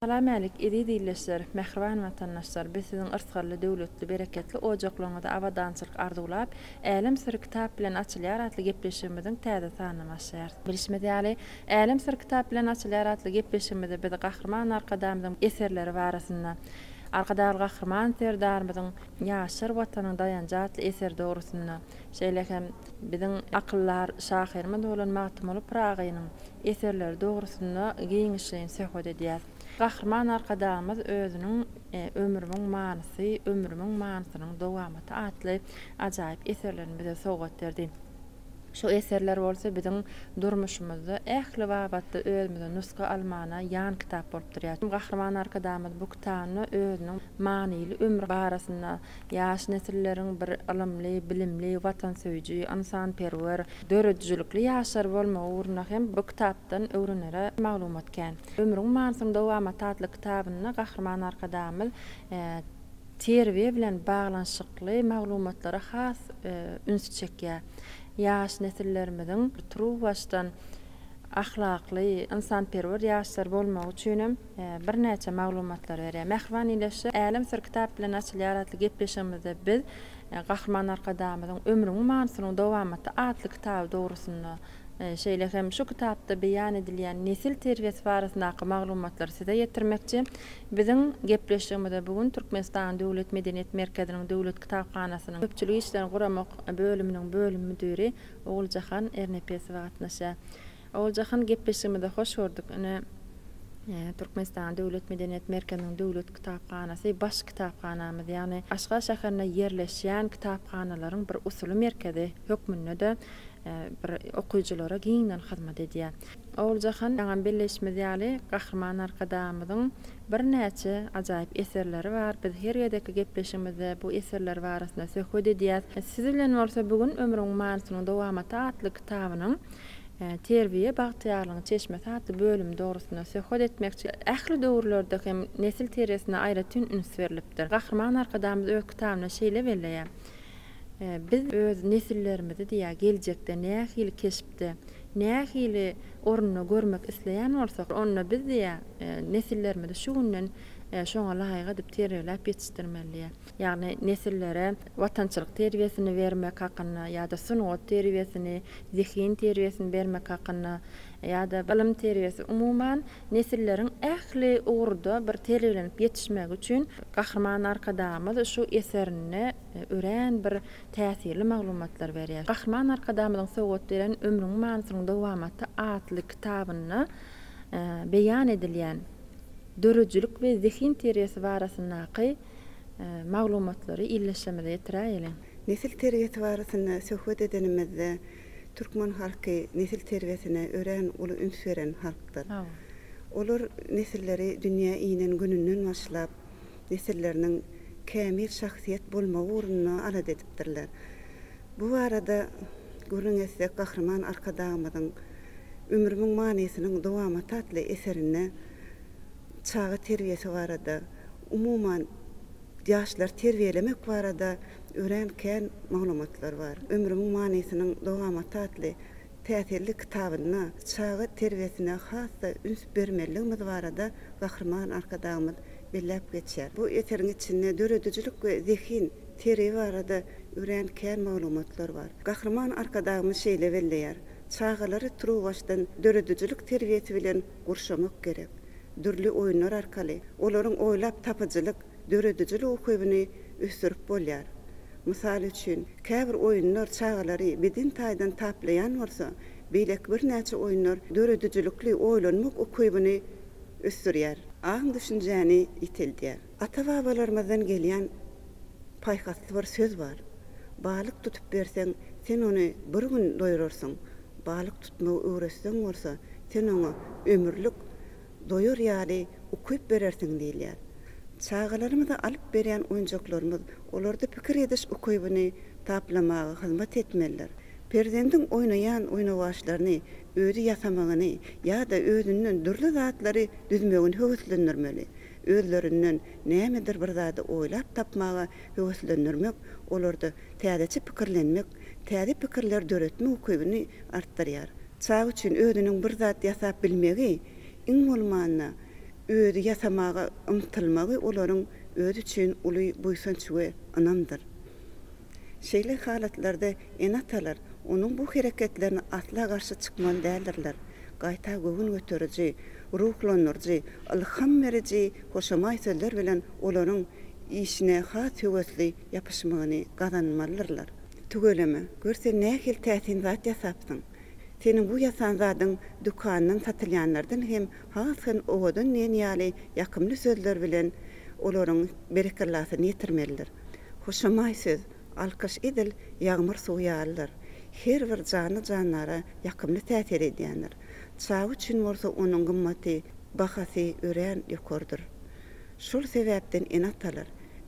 Salam-älik, eziz ildeşler, mähriban watandaşlar! Biz siziň yrsgally, döwletli, bereketli ojaklaryňyzda abadançylyk arzuwlap, Älem syry kitap bilen açylýar atly gepleşigimiziň täze sanyna başlaýarys. Bilşimiz ýaly, Älem syry kitap bilen açylýar atly gepleşigimizde biz Gahryman Arkadagymyzyň eserleri barasynda, Arkadagly Gahryman Serdarymyzyň Ýaşlar Watanyň daýanjy atly eseri dogrusynda, şeýle hem biziň akyldar şahyrymyz bolan Magtymguly Pyragynyň eserleri dogrusynda giňişleýin söhbet edýäris. Gahryman Arkadagymyz özüniň Ömrümiň manysy, ömrümiň manysynyň dowamaty atly ajaýyp eserlerini bize sowgat berdi. Şu eserler bolsa biziň durmuşymyzda ähli babatda özümize nusga almana ýan kitap bolup durýar. Gahryman Arkadagymyz bu kitabynda özüniň manyly ömri barasynda ýaş nesilleriň bir ylymly, bilimli, watansöýüji, ynsanperwer, döredijilikli ýaşlar bolmagy ugrunda hem bu kitapdan öwrenere maglumat kän. Ömrüň manysynyň dowamaty atly kitabynda Gahryman Arkadagymyz terbiýe bilen baglanyşykly maglumatlara has üns çekýär. Ýaş nesillerimiziň turuwbaşdan ahlakly, ynsanperwer ýaşlar bolmagy üçinem birnäçe maglumatlary berýär. Mähriban ildeşler, Älem syr kitap bilen açylýar atly gepleşigimizde biz Gahryman Arkadagymyzyň Ömrüň manysynyň dowamaty atly kitaby dogrusynda, şeýle hem şu kitapda beýan edilýän nesil terbiýesi barasyndaky maglumatlary size ýetirmekçi. Biziň gepleşigimize bu gün Türkmenistanyň Döwlet medeniýet merkeziniň Döwlet kitaphanasynyň köpçülik işlerini guramak bölüminiň bölüm müdiri Oguljahan Ernepesowa gatnaşýar. Oguljahan gepleşigimize hoş gördük. Ine, Türkmenistanyň Döwlet medeniýet merkeziniň Döwlet kitaphanasy baş kitaphanamyz, ýagny Aşgabat şäherinde ýerleşýän kitaphanalaryň bir usuly merkezi hökmünde-de bir okyjylara giňden hyzmat edýär. Oguljahan, ýaňam belleýşimiz ýaly, Gahryman Arkadagymyzyň birnäçe ajaýyp eserleri bar. Biz her gezekki gepleşigimizde bu eserler barasynda söhbet edýäs. Siz bilen bolsa bu gün Ömrüň manysynyň dowamaty atly kitabynyň Terbiýe, bagtyýarlygyň çeşmesi atly bölümi dogrusynda söhbet etmekçi. Ähli döwürlerde hem nesil terbiýesine aýratyn üns berlipdir. Gahryman Arkadagymyz öz kitabynda şeýle belleýär, Biz öz nesillerimizi diýýär, geljekde nähili keşpde, nähili orunda görmek isleýän bolsak, onda biz diýýär, nesillerimizi şu günden şoňa laýyk edip terbiýeläp ýetişdirmeli diýýär. Ýagny nesillere watançylyk terbiýesini bermek hakynda ýa-da sungat terbiýesini, zehin terbiýesini bermek hakynda ýa-da ylym terbiýesi, umuman, nesilleriň ähli ugurda bir terbiýelenip ýetişmegi üçin Gahryman Arkadagymyz şu eserinde örän bir täsirli maglumatlar berýär. Gahryman Arkadagymyzyň sowgat beren Ömrüň manysynyň dowamaty atly kitabynda beýan edilýän döredijilik we zehin terbiýesi barasyndaky maglumatlary ildeşlerimize ýetiräýeliň. Nesil terbiýesi barasynda söhbet edenimizde, türkmen halky nesil terbiýesine örän uly üns beren halkdyr. Olar nesilleri dünýä inen gününden başlap, nesilleriniň kämil şahsyýet bolmagy ugrunda alada edipdirler. Bu barada gürrüň etsek, Gahryman Arkadagymyzyň Ömrümiň manysynyň dowamaty atly eserinde çaga terbiýesi barada, umuman, ýaşlary terbiýelemek barada örän kän maglumatlar bar. Ömrümiň manysynyň dowamaty atly täsirli kitabynda çaga terbiýesine has-da üns bermelidigimiz barada Gahryman Arkadagymyz belläp geçýär. Bu eseriň içinde döredijilik we zehin, terbiýe barada örän kän maglumatlar bar. Gahryman Arkadagymyz şeýle belleýär, Çagalary turuwbaşdan döredijilik terbiýesi bilen gurşamak gerek. Dürli oýunlar arkaly olaryň oýlap tapyjylyk, döredijilik ukybyny ösdürip bolýar. Mysal üçin, käbir oýunlar çagalary beden taýdan taplaýan bolsa, beýleki birnäçe oýunlar döredijilikli oýlanmak ukybyny ösdürýär. Aň-düşünjäni ýiteldýär. Ata-babalarymyzdan gelýän paýhasly bir söz bar, Balyk tutup berseň, sen ony bir gün doýrarsyň, balyk tutmagy öwretseň bolsa, sen oňa ömürlik doýar ýaly ukyp berersiň diýilýär. Çagalarymyza alyp berýän oýunjaklarymyz olarda pikir ediş ukybyny taplamaga hyzmat etmelidir. Perzendiň oýnaýan oýnawaçlaryny özi ýasamagyny ýa-da özünden dürli zatlary düzmegini höweslendirmeli. Özlerinden nämedir bir zady oýlap tapmaga höweslendirmek olarda täzeçe pikirlenmek, täze pikirler döretmek ukybyny artdyrýar. Çaga üçin özüniň bir zat ýasap bilmegi, iň bolmanda, özi ýasamaga ymtylmagy olaryň özi üçin uly buýsanç we ynamdyr. Şeýle halatlarda ene-atalar onuň bu hereketlerine asla garşy çykmaly däldirler. Gaýta göwün göteriji, ruhlandyryjy, ylham beriji hoşamaý sözler bilen olaryň işine has höwesli ýapyşmagyny gazanmalydyrlar. Tüweleme, gör sen nähili täsin zat ýasapsyň. Seniň bu ýasan zadyň dükandan satylýanlardan hem has hem owadan diýen ýaly ýakymly sözler bilen olaryň berekellasyny ýetirmelidir. Hoşamaý söz, alkyş edil ýagmyr suwy ýalydyr. Her bir janly-jandara ýakymly täsir edýändir. Çaga üçin bolsa onuň gymmaty, bahasy örän ýokarydyr. Şol sebäpden ene-atalar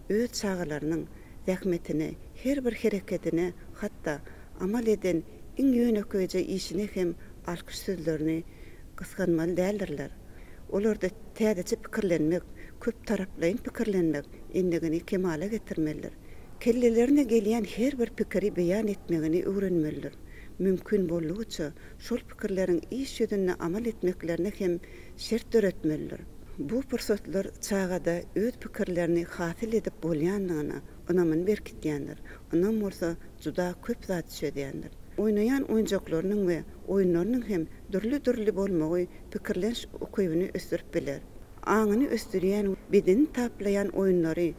öz çagalarynyň zähmetine, her bir herekedine, hatda amal eden iň ýönekeýje işine hem alkyş sözlerini gysganmaly däldirler. Olarda täzeçe pikirlenmek, köptaraplaýyn pikirlenmek endigini kemala getirmelidir. Kellelerine gelýän her bir pikiri beýan etmegini öwrenmelidir. Mümkin boldugyça, şol pikirleriň iş ýüzünde amal etmeklerine hem şert döretmelidir. Bu pursatlar çagada öz pikirlerini hasyl edip bolýandygyna ynamyny berkitýändir. Ynam bolsa juda köp zat çözýändir. Oýnaýan oýunjaklarynyň we oýunlarynyň hem dürli-dürli bolmagy pikirleniş ukybyny ösdürip biler. Aňyny ösdürýän we bedenini taplaýan oýunlary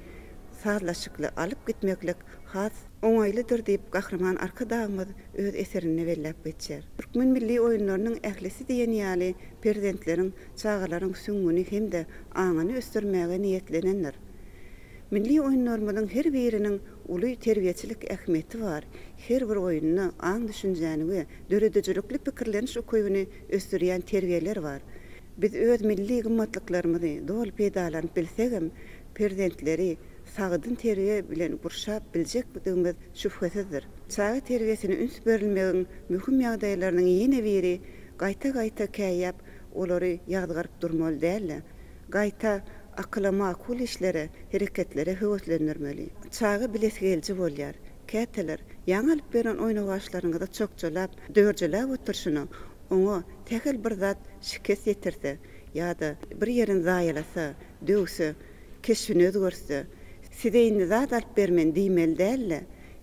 sazlaşykly alyp gitmeklik has oňaýlydyr diýip Gahryman Arkadagymyz öz eserinde belläp geçýär. Türkmen milli oýunlarynyň ählisi diýen ýaly perzentleriň, çagalaryň süňňüni hem-de aňyny ösdürmäge niýetlenendir. Milli oýunlarymyzyň her biriniň uly terbiýeçilik ähmiýeti bar. Her bir oýunda aň-düşünjäni we döredijilikli pikirleniş ukybyny ösdürýän terbiýeler bar. Biz öz milli gymmatlyklarymyzy doly peýdalanyp bilsegem, perzentleri sagdyn terbiýe bilen gurşap biljekdigimiz şübhesizdir. Çaga terbiýesine üns berilmegiň möhüm ýagdaýlarynyň ýene biri gaýta-gaýta käýäp, olary ýazgaryp durmaly däl-de, gaýta akyla makul işlere, hereketlere höweslendirmeli. Çaga bilesigeliji bolýar. Käteler, ýaňy alyp beren oýnawaçlaryňyzy çokjalap, dörjeläp oturyşyna, oňa sähel bir zat şikes ýetirse ýa-da bir ýerini zaýalasa, döwse, keşbini özgertse, size indi zat alyp bermen diýmeli däl-de,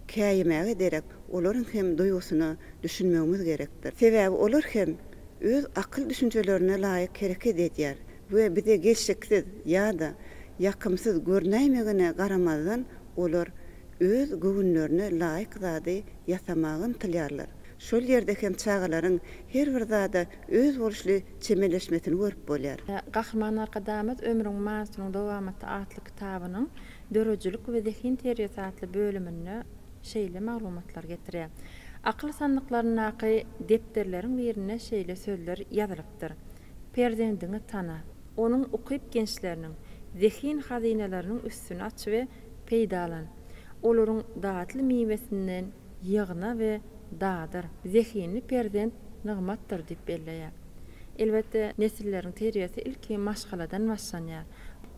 käýemäge derek olaryň hem duýgusyna düşünmegimiz gerekdir. Sebäbi olar hem öz akyl-düşünjelerine laýyk hereket edýär we bize gelşiksiz ýa-da ýakymsyz görnäýmegine garamazdan olar öz göwünlerine laýyk zady ýasamaga ymtylýarlar. Şol ýerde hem çagalaryň her bir zada özboluşly çemeleşmesini görüp bolýar. Gahryman Arkadagymyz Ömrüň manysynyň dowamaty atly kitabynyň Döredijilik we zehin terbiýesi atly bölüminde şeýle maglumatlary getirýär. Akyl sandyklaryndaky depderleriň birinde şeýle sözler ýazylypdyr, Perzendiňi tana, onuň ukyp-gençleriniň, zehin hazynalarynyň üstüni aç we peýdalan. Olaryň datly miwesinden ýygna we dadyr. Zehinli perzent nygmatdyr diýip belleýär. Elbetde, nesilleriň terbiýesi ilki maşgaladan başlanýar.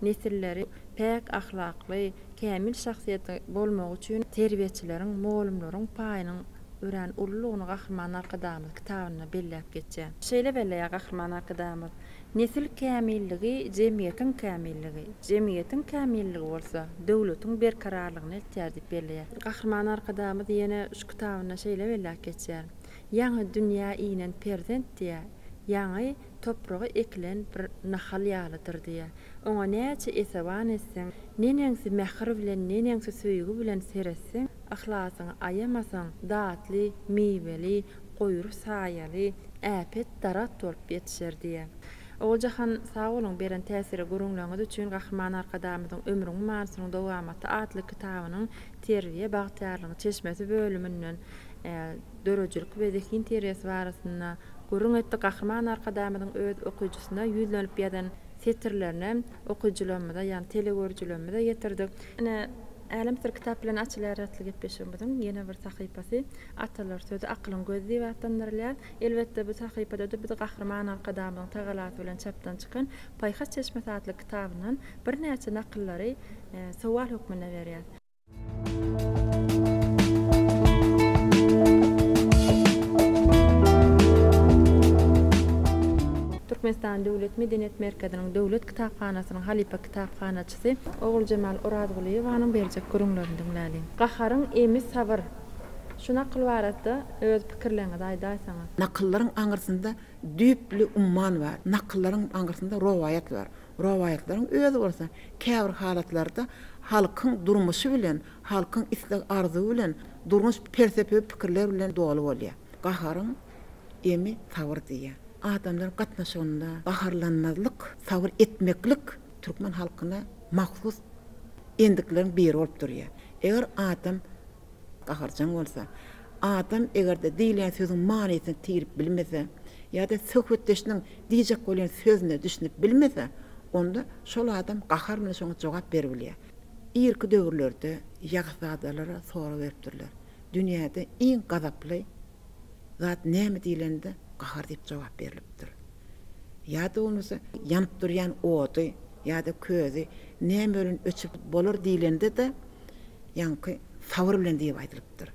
Nesilleri päk ahlakly, kämil şahsyýetli bolmagy üçin terbiýeçileriň, mugallymlaryň paýynyň örän ululygyny Gahryman Arkadagymyz kitabynda belläp geçýär. Şeýle belleýär Gahryman Arkadagymyz, Nesil kämilligi jemgyýetiň kämilligi, jemgyýetiň kämilligi bolsa döwletiň berkararlygyna eltýär diýip belleýär. Gahryman Arkadagymyz ýene şu kitabynda şeýle belläp geçýär, Ýaňy dünýä inen perzent diýýär, ýaňy topraga ekilen bir nahal ýalydyr diýýär. Oňa näçe esewan etseň, neneňsi mähir bilen, neneňsi söýgi bilen seretseň, yhlasyňy aýamasaň, datly, miweli, goýry saýaly, äpet daragt bolup ýetişer diýýär. Oguljahan, sag boluň beren täsirli gürrüňleriňiz üçin Gahryman Arkadagymyzyň Ömrüň manysynyň dowamaty atly kitabynyň Terbiýe, bagtyýarlygyň çeşmesi bölüminden döredijilik we zehin terbiýesi barasynda gürrüň etdik. Gahryman Arkadagymyzyň öz okyjysyna ýüzlenip ýazan setirlerini okyjylarymyza, ýagny telegörüjilerimize ýetirdik. Ine. Älem syry kitap bilen açylýar atly gepleşigimiziň ýene bir sahypasy Atalar sözi akylyň gözi diýip atlandyrylýar. Elbetde bu sahypada-da biz Gahryman Arkadagymyzyň tagalasy bilen çapdan çykan Paýhas çeşmesi atly kitabyndan birnäçe nakyllary sowal hökmünde berýäris. Türkmenistan Döwlet medeniýet merkeziniň Döwlet kitaphanasynyň halypa kitaphanaçysy Oguljemal Orazgulyýewanyň berjek gürrüňlerini diňläliň. Gaharyň emi sabyr. Şu nakyl barada öz pikirleriňizi aýdaýsaňyz. Nakyllaryň aňyrsynda düýpli umman bar. Nakyllaryň aňyrsynda rowaýat bar. Rowaýatlaryň özi bolsa käbir halatlarda halkyň durmuşy bilen, halkyň isleg-arzuwy bilen, durmuş pelsepewi pikirler bilen doly bolýar. Gaharyň emi sabyr diýýär. Adamlaryň gatnaşygynda gaharlanmazlyk, sabyr etmeklik türkmen halkyna mahsus endikleriň biri bolup durýar. Eger adam gaharjaň bolsa, adam eger-de diýilýän sözüň manysyny tirip bilmese ýa-da söhbetdeşiniň diýjek bolýan sözüne düşünip bilmese, onda şol adam gahar bilen şoňa jogap beribilýär. Irki döwürlerde ýagyzadalara sorag beripdirler. Dünýäde iň gazaply zat näme diýlende, gahar diýip jogap berlipdir. Ýa-da bolmasa, ýanyp durýan ody ýa-da közi näme bilen öçürip bolar diýlende-de, ýaňky sabyr bilen diýip aýdylypdyr.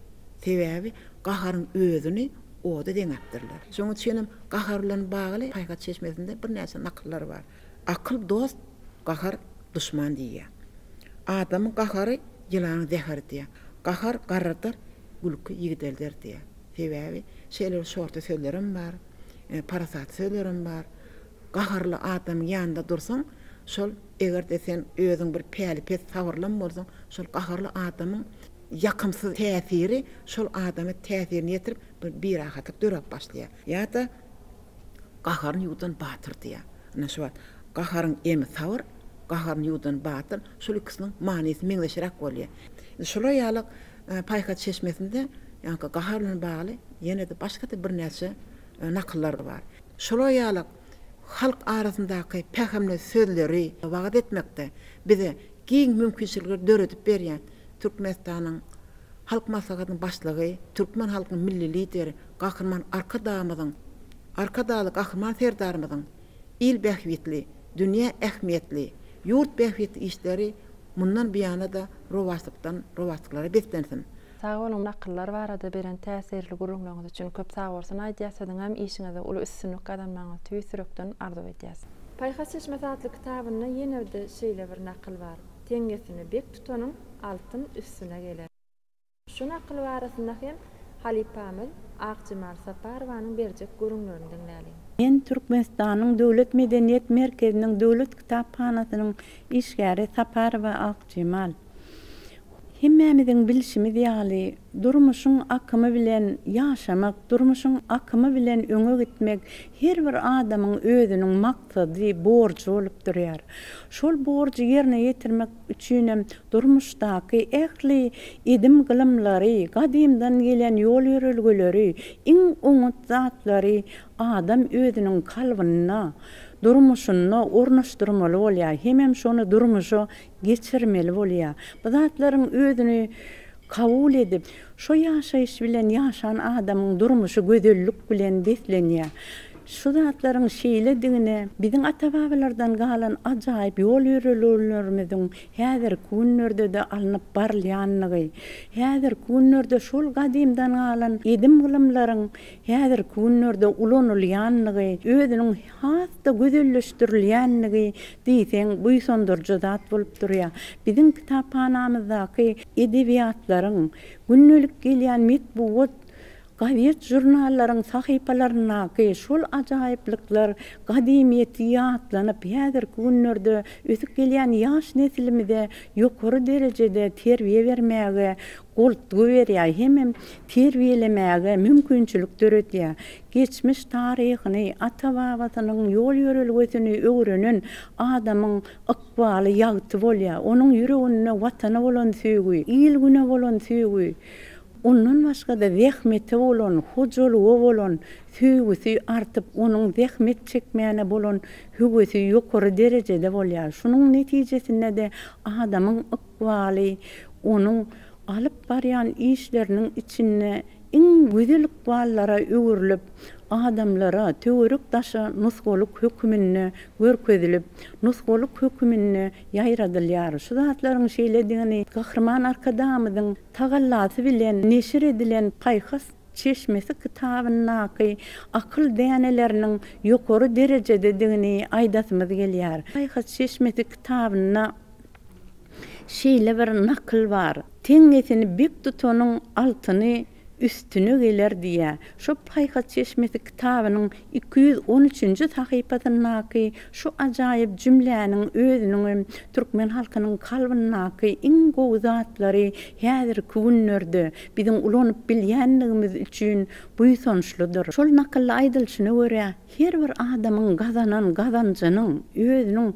Sebäbi gaharyň özüni oda deňäpdirler. Şonuň üçin hem gahar bilen bagly paýhas çeşmesinde birnäçe nakyllar bar. Akyl dost, gahar duşman diýýär. Adamyň gahary ýylanyň zäheri diýýär. Gahar garradar, gülki ýigdelder diýýär. Sebäbi şeýle bir şorta sözlerem bar, parasatly sözlerem bar. Gaharly adamyň ýanynda dursaň, şol eger-de sen özüň bir päli pes sabyrlam bolsaň, şol gaharly adamyň ýakymsyz täsiri şol adama täsirini ýetirip, bir birahatlyk döräp başlaýar. Ýa-da gaharyny ýuwdan batyr diýýär. Ynha şu wagt gaharyň emi sabyr, gaharyny ýuwdan batyr, şol ikisiniň manysy meňzeşräk bolýar. Indi şular ýaly paýhas çeşmesinde ýaňky gahar bilen bagly ýene-de başga-da birnäçe nakyllar bar. Şular ýaly halk arasyndaky pähimli sözleri wagyz etmekde bize giň mümkinçilikleri döredip berýän Türkmenistanyň Halk Maslahatynyň Başlygy, türkmen halkynyň Milli Lideri Gahryman Arkadagymyzyň, Arkadagly Gahryman Serdarymyzyň il bähbitli, dünýä ähmiýetli, ýurt bähbitli işleri mundan buýana-da rowaçlykdan rowaçlyklara beslensin! Sag boluň nakyllar barada beren täsirli gürrüňleriňiz üçin köp sagbolsun aýdýas siziňem işiňizde uly üstünlik gazanmagyňyzy tüýs ýürekden arzuw edýäs. Paýhas çeşmesi atly kitabynda ýene-de şeýle bir nakyl bar, Teňňesini bek tutanyň altyn üstüne geler. Şu nakyl barasynda hem halypamyz Akjemal Saparowanyň berjek gürrüňlerini diňläliň. Men Türkmenistanyň Döwlet medeniýet merkeziniň Döwlet kitaphanasynyň işgäri Saparowa Akjemal. Hemmämiziň bilşimiz ýaly, durmuşyň akymy bilen ýaşamak, durmuşyň akymy bilen öňe gitmek her bir adamyň özüniň maksady, borjy bolup durýar. Şol borjy ýerine ýetirmek üçinem durmuşdaky ähli edim-gylymlary, gadymdan gelen ýol-ýörelgeleri, iň oňat zatlary adam özüniň kalbynda, durmuşynda ornaşdyrmaly bolýar hemem şony durmuşa geçirmeli bolýar. Bu zatlaryň özüni kabul edip, şo ýaşaýyş bilen ýaşan adamyň durmuşy gözellik bilen beslenýär. Şu zatlaryň şeýledigine biziň ata-babalardan galan ajaýyp ýol-ýörelgelerimiziň häzirki günlerde-de alnyp barylýanlygy, häzirki günlerde şol gadymdan galan edim-gylymlaryň häzirki günlerde ulanylýanlygy özüniň has-da gözelleşdirilýänligi diýseň buýsandyryjy zat bolup durýar. Biziň kitaphanamyzdaky edebiýatlaryň, gündelik gelýän metbugat, gazet-žurnallaryň sahypalaryndaky şol ajaýyplyklar gadymyýeti ýatlanyp, häzirki günlerde ösüp gelýän ýaş neslimize ýokary derejede terbiýe bermäge goltgy berýär hemem terbiýelemäge mümkinçilik döredýär. Geçmiş taryhyny, ata-babasynyň ýol-ýörelgesini öwrenen adamyň ykbaly ýagty bolýar. Onuň ýüreginde Watana bolan söýgi, il-güne bolan söýgi, ondan başga-da zähmete bolan, hojalyga bolan söýgüsi artyp, onuň zähmet çekmäne bolan höwesi ýokary derejede bolýar. Şunuň netijesinde-de adamyň ykbaly. Onuň alyp barýan işleriniň içinde iň gözel ykballara öwrülip, adamlara, töwerek-daşa nusgalyk höküminde görkezilip, nusgalyk höküminde ýaýradylýar. Şu zatlaryň şeýledigini Gahryman Arkadagymyzyň tagallasy bilen neşir edilen Paýhas çeşmesi kitabyndaky akyl däneleriniň ýokary derejededigini aýdasymyz gelýär. Paýhas çeşmesi kitabynda Şeýle bir nakyl bar, Teňňesini bek tutanyň altyny üstüne geler diýýär. Şo Paýhas çeşmesi kitabynyň 213-nji sahypasyndaky şu ajaýyp jümläniň özüniňem türkmen halkynyň kalbyndaky iň gowy zatlary häzirki günlerde biziň ulanyp bilýänligimiz üçin buýsançlydyr. Şol nakylda aýdylyşyna görä, Her bir adamyň gazanan gazanjynyň, özüniň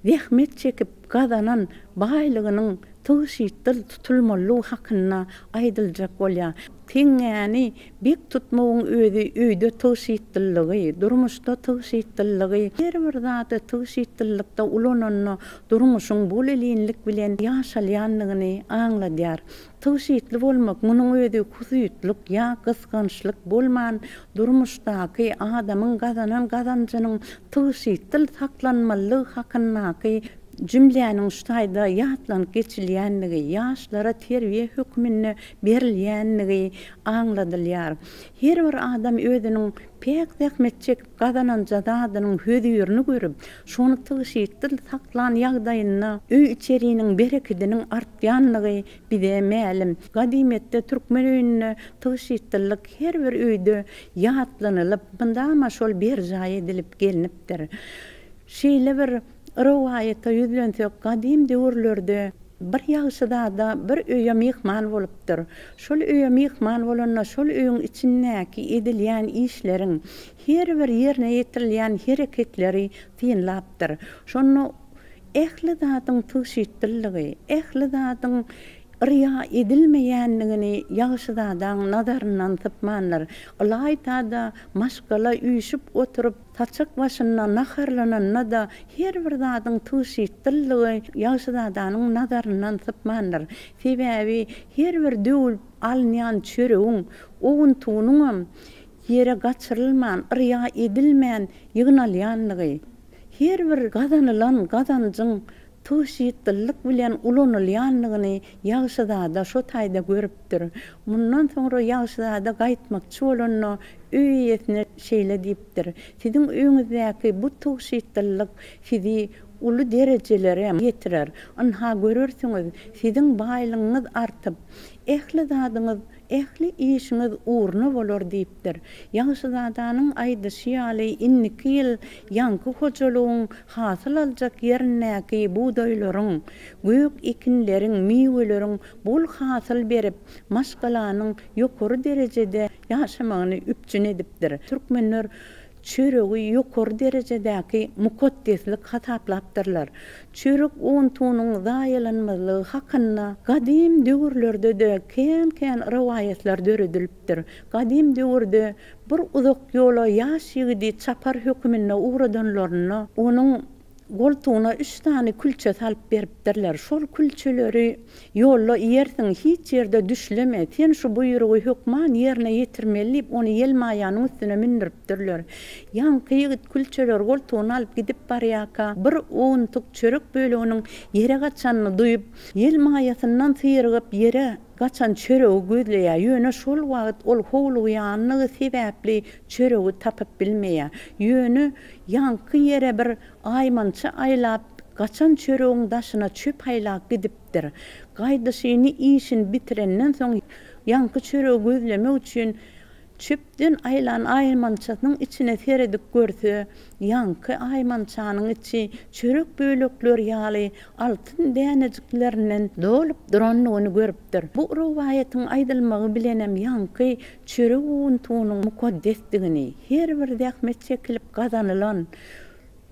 zähmet çekip gazanan baýlygynyň tygşytdyl tutulmalydygy hakynda aýdyljak bolýar. Teňňäni bek tutmagyň özi öýde tygşytdyllygy, durmuşda tygşytdyllygy, her bir zady tygşytdyllykda ulananda durmuşyň bolelinlik bilen ýaşalýandygyny aňladýar. Tygşytly bolmak, munuň özi husytlyk ýa gysgançlyk bolman, durmuşdaky adamyň gazanan gazanjynyň tygşytdyl saklanmalydygy hakyndaky jümläniň şu taýda ýatlanyp geçilýändigi, ýaşlara terbiýe hökmünde berilýändigi aňladylýar. Her bir adam özüniň päk zähmet çekip gazananja zadynyň hözirini görüp, şony tygşytdyl saklan ýagdaýynda öý-içeriniň berekediniň artýanlygy bize mälim. Gadymyýetde türkmen öýünde tygşytlylyk her bir öýde ýatlanylyp, mydama şol berjaý edilip gelnipdir. Şeýle bir rowaýata ýüzlensek, gadym döwürlerde bir ýagşyzada bir öýe myhman bolupdyr. Şol öýe myhman bolanda şol öýüň içindäki edilýän işleriň, her bir ýerine ýetirilýän hereketleri synlapdyr. Şonda ähli zadyň tygşytlylygy, ähli zadyň yrýa edilmeýänligini ýagşyzadaň nazaryndan sypmandyr. Ylaýta-da, maşgala üýşüp oturyp, saçak başynda naharlananda-da her bir zadyň tygşytlylygy ýagşyzadanyň nazaryndan sypmandyr. Sebäbi her bir döwülip alynýan çöregiň, owuntygynyňam ýere gaçyrylman, yrýa edilmän ýygnalýanlygy, her bir gazanylan gazanjyň tygşytlylyk bilen ulanylýanlygyny ýagşyzada şo taýda görüpdir. Mundan soňra ýagşyzada gaýtmakçy bolanda öý eýesine şeýle diýipdir, Siziň öýüňizdäki bu tygşytlylyk sizi uly derejelere ýetirer. Ynha görersiňiz, siziň baýlygyňyz artyp, ähli zadyňyz Ähli işiňiz ugruna bolar diýipdir. Ýagşyzadanyň aýdyşy ýaly, indiki ýyl ýaňky hojalygyň hasyl aljak ýerindäki bugdaýlaryň, gök ekinleriň, miweleriň bol hasyl berip, maşgalanyň ýokary derejede ýaşamagyny üpjün edipdir. Türkmenler çöregi ýokary derejedäki mukaddeslik hasaplapdyrlar. Çörek untunyň zaýalanmazlygy hakynda gadym döwürlerde-de kän-kän rowaýatlar döredilipdir. Gadym döwürde bir uzak ýola ýaş ýigidi çapar höküminde ugradanlarynda, onuň goltugyna üç sany külçe salyp beripdirler. Şol külçeleri ýolda iýersiň, hiç ýerde düşleme, sen şu buýrugy hökman ýerine ýetirmeli diýip, ony ýelmaýanyň üstüne mündüripdirler. Ýaňky ýigit külçeleri goltugyna alyp gidip barýarka, bir owuntyk çörek böleginiň ýere gaçanyny duýup, ýelmaýasyndan syrygyp ýere gaçan çöregi gözleýär. Ýöne şol wagt ol howlugýanlygy sebäpli çöregi tapyp bilmeýär. Ýöne ýaňky ýere bir aýmança aýlap, gaçan çöregiň daşyna çöp aýlap gidipdir. Gaýdyşyny işini bitirenden soň, ýaňky çöregi gözlemek üçin Çöpden aýlan aýmançasynyň içine seredip görse, ýaňky aýmançanyň içi çörek bölekleri ýaly altyn dänejiklerinden dolup durandygyny görüpdir. Bu rowaýatyň aýdylmagy bilenem ýaňky çörek owuntygynyň mukaddesdigini, her bir zähmet çekilip gazanylan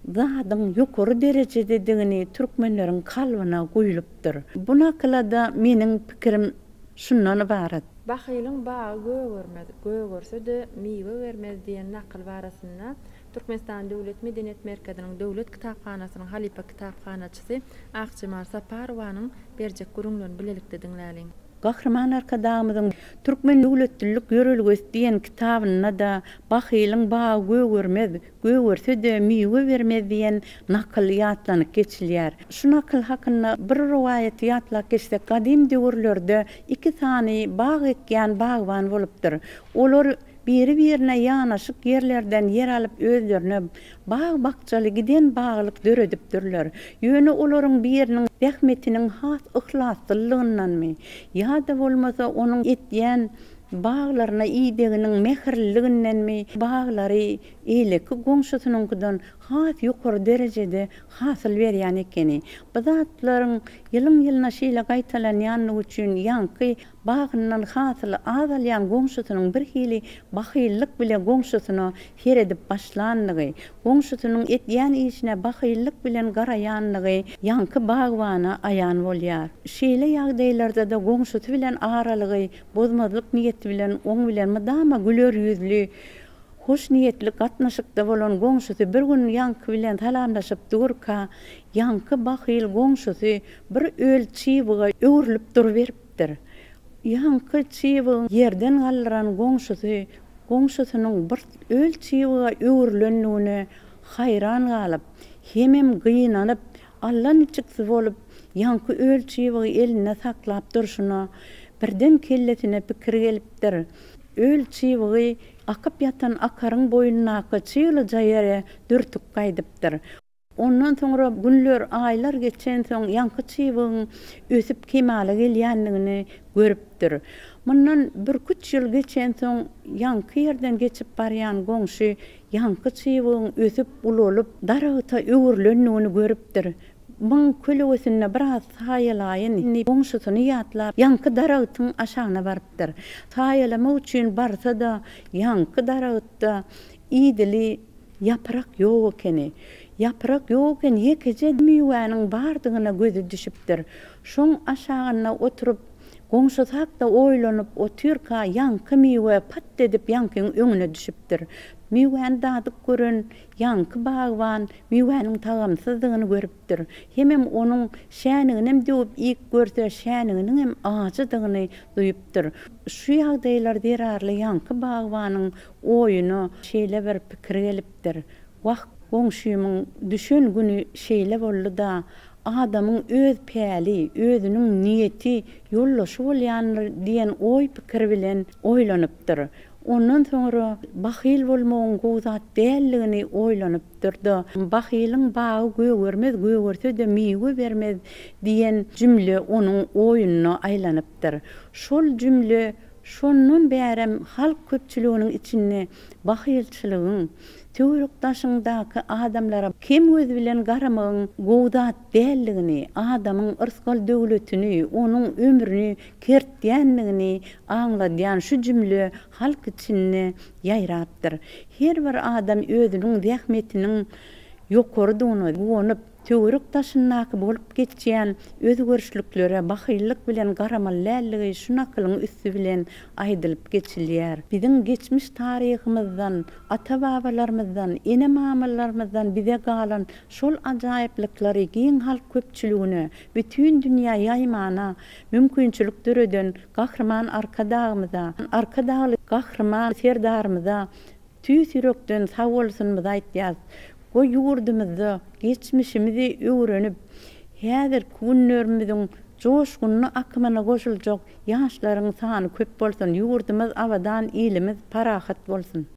zadyň ýokary derejededigini türkmenleriň kalbyna guýlupdyr. Bu nakyla-da meniň pikirim şundan ybarat. Bahylyň bagy gögermez, gögerse-de, miwe bermez diýen nakyl barasynda. Türkmenistan Döwlet medeniýet merkeziniň Döwlet kitaphanasynyň halypa kitaphanaçysy Akjemal Saparowanyň berjek gürrüňlerini bilelikde diňläliň. Gahryman Arkadagymyzyň Türkmen döwletlilik ýörelgesi diýen kitabynda-da Bahylyň bagy gögermez, gögerse-de miwe bermez diýen nakyl ýatlanyp geçilýär. Şu nakyl hakynda bir rowaýaty ýatlap geçsek, gadym döwürlerde iki sany bag ekýän bagban bolupdyr. Olar biri-birine ýanaşyk ýerlerden ýer alyp özlerine bag-bakjaly giden baglyk döredipdirler. Ýöne olaryň biriniň zähmetiniň has yhlaslylygyndanmy, ýa-da bolmasa onuň etýän baglaryna ideginiň mähirliligindenmi baglary eýleki goňşusynyňkydan has ýokary derejede hasyl berýän ekeni. Bu zatlaryň ýylyň-ýylyna şeýle gaýtalanýanlygy üçin ýaňky Bagyndan hasyly az alýan goňşusynyň birhili bahyllyk bile goňşusyna seredip başlanlygy, goňşusynyň edýän işine bahyllyk bilen garaýanlygy ýaňky bagbana aýan bolýar. Şeýle ýagdaýlarda-da goňşusy bilen aralygy bozmazlyk niýeti bilen oň bilen mydama güler ýüzli, hoşniýetli gatnaşykda bolan goňşusy bir gün ýaňky bilen salamlaşyp durka, ýaňky bahyl goňşusy bir öl çybyga öwrülip duruberipdir. Ýaňky çybygy ýerden galdyran goňşusy goňşusynyň bir öl çybyga öwrülendigine haýran galyp, hemem gynanyp, allaniçiksi bolup, ýaňky öl çybygy elinde saklap durşuna, birden kellesine pikir gelipdir. Öl çybygy akyp ýatan akaryň boýundaky çyglyja ýere dürtüp gaýdypdyr. Ondan soňra günler, aýlar geçensoň ýaňky çybygyň ösüp kemala gelýändigini görüpdir. Mundan birküç ýyl geçensoň ýaňky ýerden geçip barýan goňşy ýaňky çybygyň ösüp ulalyp, daragta öwrülendigini görüpdir. Muň kölegesinde biraz saýalaýyn diýip goňşusyny ýatlap, ýaňky daragtyň aşagyna barypdyr. Saýalamak üçin barsa-da, ýaňky daragtda idili ýaprak ýok ekeni. Ýaprak ýok eken, ýekeje miwäniň bardygyna gözi düşüpdir. Şoň aşagynda oturyp, goňşusy hakda oýlanyp otyrka, ýaňky miwe pat edip ýaňkyň öňüne düşüpdir. Miwäni dadyp gören ýaňky bagban miwäniň tagamsyzdygyny görüpdir. Hemem onuň şäniginem döwüp iýip görse, şäniginiňem ajydygyny duýupdyr. Şu ýagdaýlar zerarly ýaňky bagbanyň Oýuna şeýle bir pikir gelipdir, Wah, goňşymyň düşen güni şeýle boldy-da, adamyň öz päli, özüniň niýeti ýoldaşy bolýandyr diýen oý-pikir bilen oýlanypdyr. Ondan soňra bahyl bolmagyň gowy zat däldigini oýlanypdyr-da, Bahylyň bagy gögermez, gögerse-de miwe bermez diýen jümle onuň oýunda aýlanypdyr. Şol jümle Şondan bärem halk köpçüliginiň içinde bahylçylygyň, töwerek-daşyňdaky adamlara kem göz bilen garamagyň gowy zat däldigini, adamyň yrsgal-döwletini, onuň ömrüni kertýändigini aňladýan şu jümle halk içinde ýaýrapdyr. Her bir adam özüniň zähmetiniň ýokarydygyna guwanyp, Töwerek-daşyndaky bolup geçýän özgerişliklere bahyllyk bilen garamaly däldigi şu nakylyň üsti bilen aýdylyp geçilýär. Biziň geçmiş taryhymyzdan, ata-babalarymyzdan, ene-mamalarymyzdan bize galan şol ajaýyplyklary giň halk köpçüligine, bütin dünýä ýaýmana mümkinçilik döreden Gahryman Arkadagymyza, Arkadagly Gahryman Serdarymyza Tüýs ýürekden sag bolsunymyzy aýtýas. Goý ýurdumyzda geçmişimizi öwrenip, häzirki günlerimiziň joşgunly akymyna goşuljak ýaşlaryň sany köp bolsun, ýurdumyz abadan, ilimiz parahat bolsun!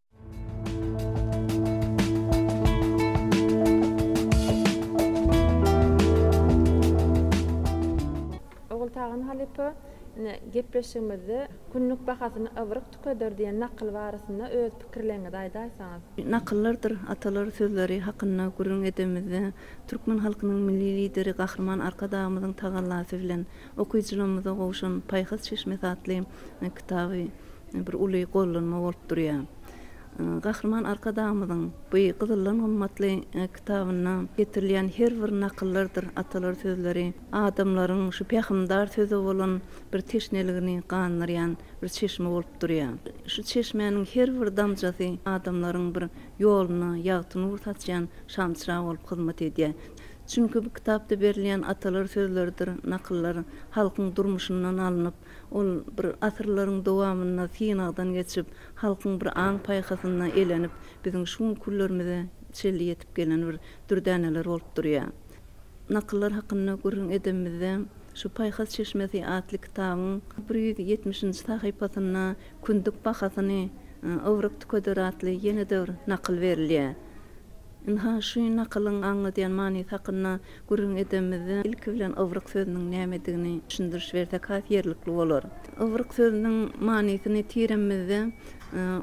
Ogultagan halypa, ine, gepleşigimizde Günlük bahasyny ybryk tükeder diýen nakyl barasynda öz pikirleriňizi aýdaýsaňyz. Nakyllardyr atalar sözleri hakynda gürrüň edemizde, türkmen halkynyň Milli Lideri Gahryman Arkadagymyzyň tagallasy bilen okyjylarymyza gowşan Paýhas çeşmesi atly kitaby bir uly gollanma bolup durýar. Gahryman Arkadagymyzyň bu gyzyldan gymmatly kitabynda getirilýän her bir nakyllardyr atalar sözleri adamlaryň şu pähimdar söze bolan bir teşneligini gandyrýan bir çeşme bolup durýar. Şu çeşmäniň her bir damjasy adamlaryň bir ýoluna ýagty nur saçýan şamçyrag bolup hyzmat edýär. Çünki bu kitapda berilýän atalar sözleridir nakyllar halkyň durmuşyndan alnyp, Ol bir asyrlaryň dowamynda synagdan geçip, halkyň bir aň-paýhasynda elenip, biziň şu günki günlerimize çenli ýetip gelen bir dürdäneler bolup durýar. Nakyllar hakynda gürrüň edenimizde, şu Paýhas çeşmesi atly kitabyň 170-nji sahypasynda Kündük bahasyny ybryk tükeder atly ýene-de bir nakyl berilýär. Ynha, şu nakylyň aňladýan manysy hakynda gürrüň edenimizde, ilki bilen ybryk sözüniň nämedigini düşündiriş bersek has ýerlikli bolar. Ybryk sözüniň manysyny tiremizde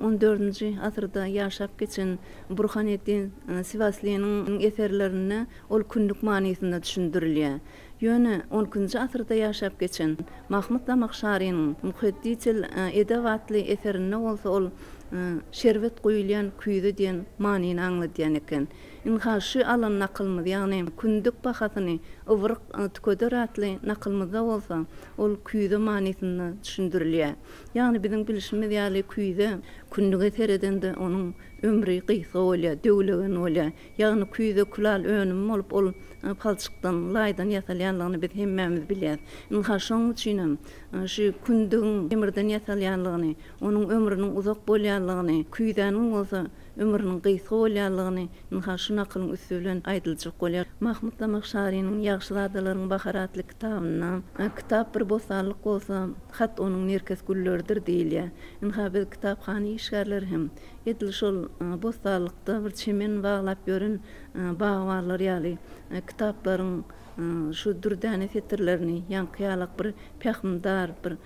on dördünji asyrda ýaşap geçen Burhaneddin Siwaslynyň eserlerinde ol kündük manysynda düşündirilýär. Ýöne on ikinji asyrda ýaşap geçen Mahmyt Zamahşarynyň Muhaddisil edep atly eserinde bolsa ol şerbet guýulýan küýze diýen manyny aňladýan eken. Ynha, şu alan nakylymyz, ýagny Kündük bahasyny ybryk tükeder atly nakylymyzda bolsa ol küýze manysynda düşündirilýär. Ýagny biziň bilşimiz ýaly küýze kündüge seredende onuň ömri gysga bolýar, döwlegen bolýar. Ýagny küýze külal önümi bolup, ol palçykdan, laýdan ýasalýanlygyny biz hemmämiz bilýäris. Ynha, şonuň üçinem şu kündügiň demirden ýasalýanlygyny, onuň ömrüniň uzak bolýanlygyny, küýzäniň bolsa ömrüniň gysga bolýanlygyny ynha şu nakylyň üsti bilen aýdyljak bolýar. Mahmyt Zamahşarynyň Ýagşyzadalaryň bahary atly kitabynda, Kitap bir bossanlyk bolsa, hat onuň nerkes gülleridir diýilýär. Ynha, biz kitaphana işgärleri hem Edil şol bossanlykda bir çemen baglap ýören bagbanlar ýaly kitaplaryň şu dürdäne setirlerini ýaňky ýalak bir pähimdar, bir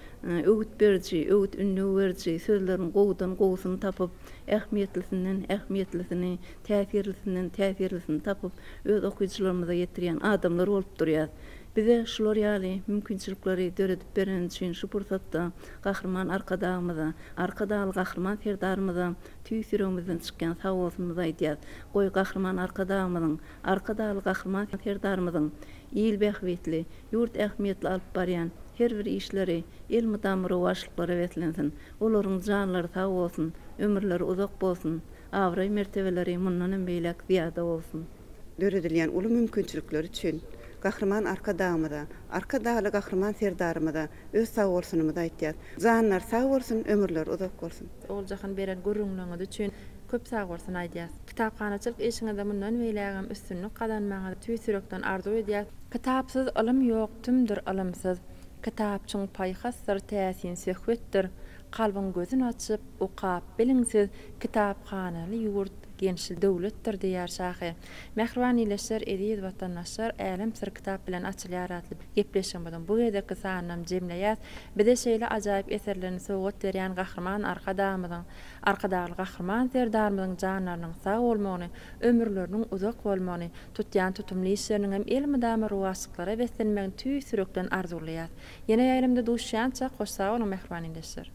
öwüt beriji, öwüt-ündew beriji sözleriň gowudan gowusyny tapyp, ähmiýetlisinden ähmiýetlisini, täsirlisinden täsirlisini tapyp, öz okyjylarymyza ýetirýän adamlar bolup durýas. Bize şular ýaly mümkinçilikleri döredip bereni üçin şu pursatda Gahryman Arkadagymyza, Arkadagly Gahryman Serdarymyza tüýs ýüregimizden çykýan sagbolsunymyzy aýdýas. Goý, Gahryman Arkadagymyzyň, Arkadagly Gahryman Serdarymyzyň il bähbitli, ýurt ähmiýetli alyp barýan her bir işleri elmydama rowaçlyklara beslensin. Olaryň janlary sag bolsun, ömürleri uzak bolsun, abraý-mertebeleri mundan hem beýläk zyýada bolsun! Döredilýän uly mümkinçilikler üçin Gahryman Arkadagymyza, Arkadagly Gahryman Serdarymyza öz sagbolsunymyzy aýtýas. Janlary sag bolsun, ömürleri uzak bolsun. Oguljahan beren gürrüňleriňiz üçin köp sagbolsun aýdýas. Kitaphanaçylyk işiňizde mundan beýlägem üstünlik gazanmagyňyzy tüýs ýürekden arzuw edýäs. Kitapsyz ylym ýok tümdür ylymsyz. Kitap çuň paýhasdyr täsin söhbetdir. Kalbyň gözün açyp, okap biliň siz, Kitaphanaly ýurt gençli döwletdir diýýär şahyr. Mähriban ildeşler, eziz watandaşlar, Älem syry kitap bilen açylýar atly gepleşigimiziň bu gezekki sanynam jemleýäs. Bize şeýle ajaýyp eserlerini sowgat berýän Gahryman Arkadagymyzyň, Arkadagly Gahryman Serdarymyzyň janlarynyň sag bolmagyny, ömürleriniň uzak bolmagyny, tutýan tutumly işleriniň hem elmydama rowaçlyklara beslenmegini tüýs ýürekden arzuwlaýas. Ýene ýaýlymda duşýançak hoş sag boluň mähriban ildeşler.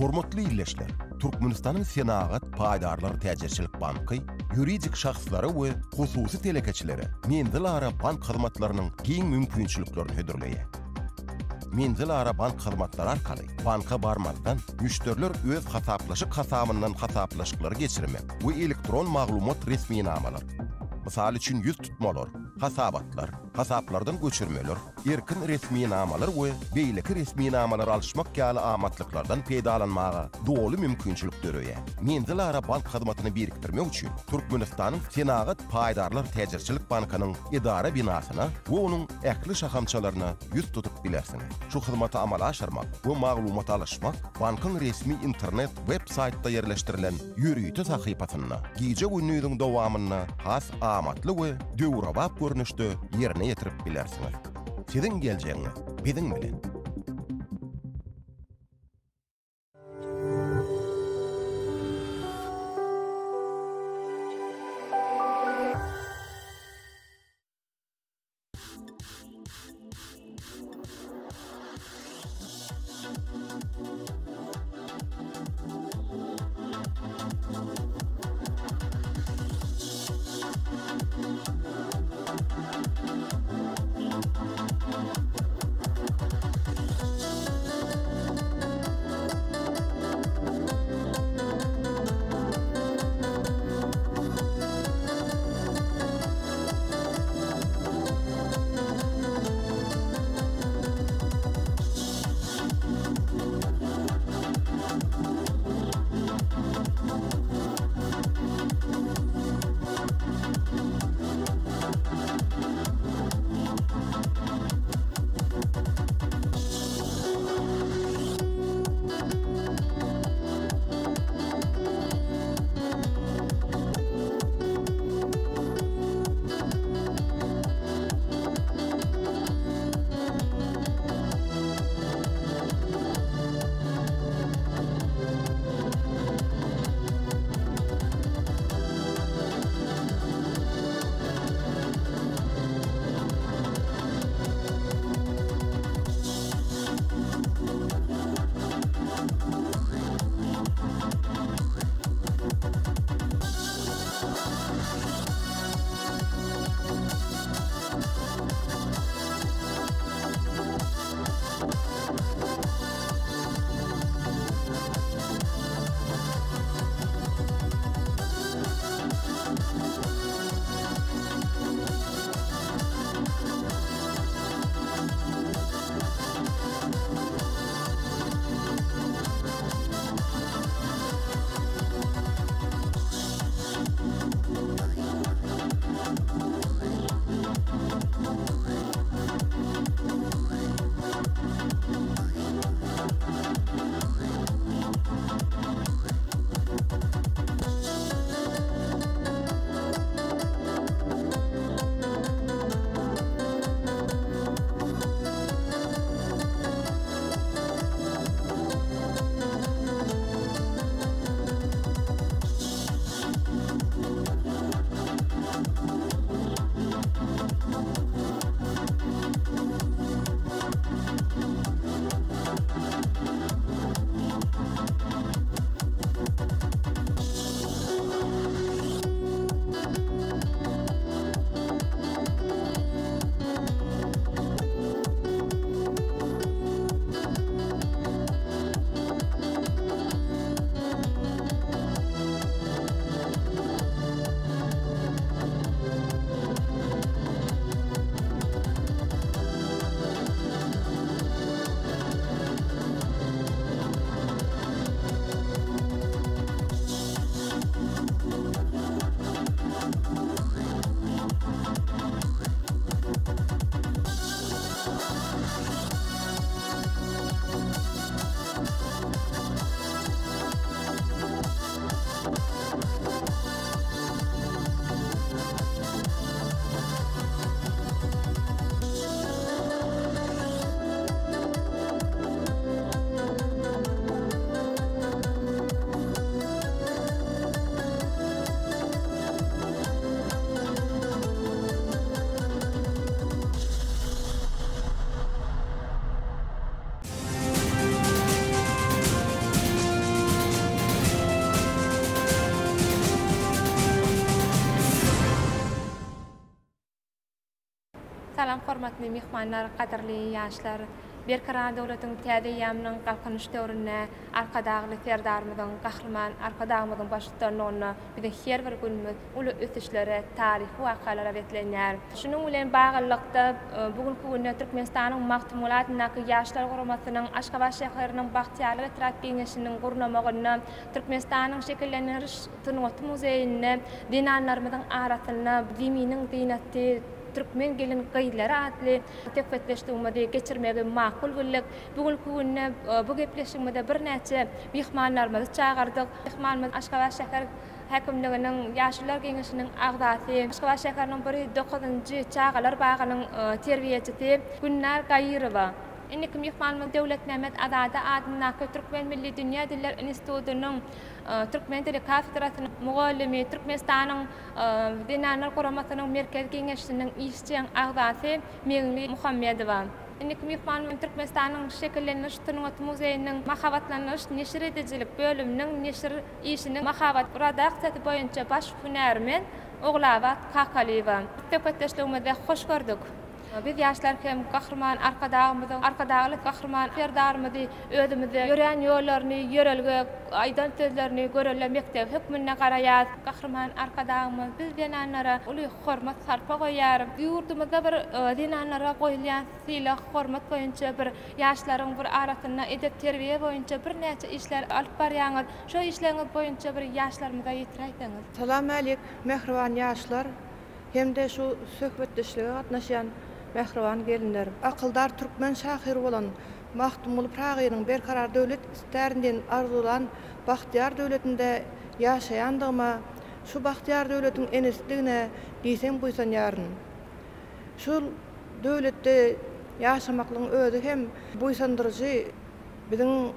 Hormatly ildeşler! Türkmenistanyň Senagat paýdarlar täjirçilik banky ýuridik şahslara we hususy telekeçilere menzilara bank hyzmatlarynyň giň mümkinçiliklerini hödürleýär. Menzilara bank hyzmatlary arkaly banka barmazdan, müşderiler öz hasaplaşyk hasabyndan hasaplaşyklary geçirmek we elektron maglumat resminamalar, mysal üçin ýüz tutmalar, hasabatlar, hasaplardan göçürmeler, erkin resminamalar we beýleki resminamalary alyşmak ýaly amatlyklardan peýdalanmaga doly mümkinçilik döreýär. Menzilara bank hyzmatyny birikdirmek üçin Türkmenistanyň Senagat paýdarlar täjirçilik bankynyň edara binasyna we onuň ähli şahamçalaryna ýüz tutup bilersiňiz. Şu hyzmaty amala aşyrmak we maglumat alyşmak bankyň resmi internet web-saýtda ýerleşdirilen ýörite sahypasynda gije-gündiziň dowamynda has amatly we döwrebap görnüşde ýerine ýetirip bilersiňiz. Siziň geljegiňiz biziň bilen! Salam hormatly myhmanlar, gadyrly ýaşlar! Berkarar döwletiň täze eýýamynyň Galkynyş döwründe Arkadagly Serdarymyzyň, Gahryman Arkadagymyzyň baştutanlygynda biziň her bir günümiz uly ösüşlere, taryhy wakalara beslenýär. Şunuň bilen baglylykda, bu günki günde Türkmenistanyň Magtymguly adyndaky Ýaşlar guramasynyň Aşgabat şäheriniň Bagtyýarlyk etrap Geňeşiniň gurnamagynda Türkmenistanyň Şekillendiriş sungaty muzeýinde zenanlarymyzyň arasynda Zeminiň zynaty, türkmen gelin-gyzlary atly söhbetdeşligimizi geçirmegi makul bildik. Bu günki günde bu gepleşigimize birnäçe myhmanlarymyzy çagyrdyk. Myhmanymyz Aşgabat şäher häkimliginiň Ýaşulular geňeşiniň agzasy, Aşgabat şäheriniň 109-njy çagalar bagynyň terbiýeçisi Gülnar Gaýyrowa. Indiki myhmanymyz Döwletmämmet Azady adyndaky Türkmen milli dünýä diller institutynyň türkmen dili kafedrasynyň mugallymy, Türkmenistanyň Zenanlar guramasynyň Merkezi Geňeşiniň işjeň agzasy Meňli Muhammedowa. Indiki myhmanymyz Türkmenistanyň Şekillendiriş sungaty muzeýiniň mahabatlandyryş neşir edijilik bölüminiň neşir işiniň mahabat redaksiýasy boýunça baş hünärmen Ogulabat Kakalyýewa. Söhbetdeşligimizde hoş gördük. Biz ýaşlar hem Gahryman Arkadagymyzyň, Arkadagly Gahryman Serdarymyzy özümize ýörän ýollaryny, ýörelge, aýdan sözlerini görelde mekdebi hökmünde garaýarys. Gahryman Arkadagymyz biz zenanlara uly hormat, sarpa goýýar. Ýurdumyzda bir zenanlara goýulýan sylag, hormat boýunça bir ýaşlaryň bir arasynda edep-terbiýe boýunça birnäçe işler alyp barýaňyz. Şo işleriňiz boýunça bir ýaşlarymyza ýetiräýseňiz. Salam älik, mähriban ýaşlar! Hem-de şu söhbetdeşlige gatnaşýan mähriban gelinler! Akyldar türkmen şahyry bolan Magtymguly Pyragynyň Berkarar döwlet istärin diýen arzuwlan bagtyýar döwletinde ýaşaýandygyma, şu bagtyýar döwletiň enesidigine diýseň buýsanýaryn. Şul döwletde ýaşamaklygyň özi hem buýsandyryjy. Biziň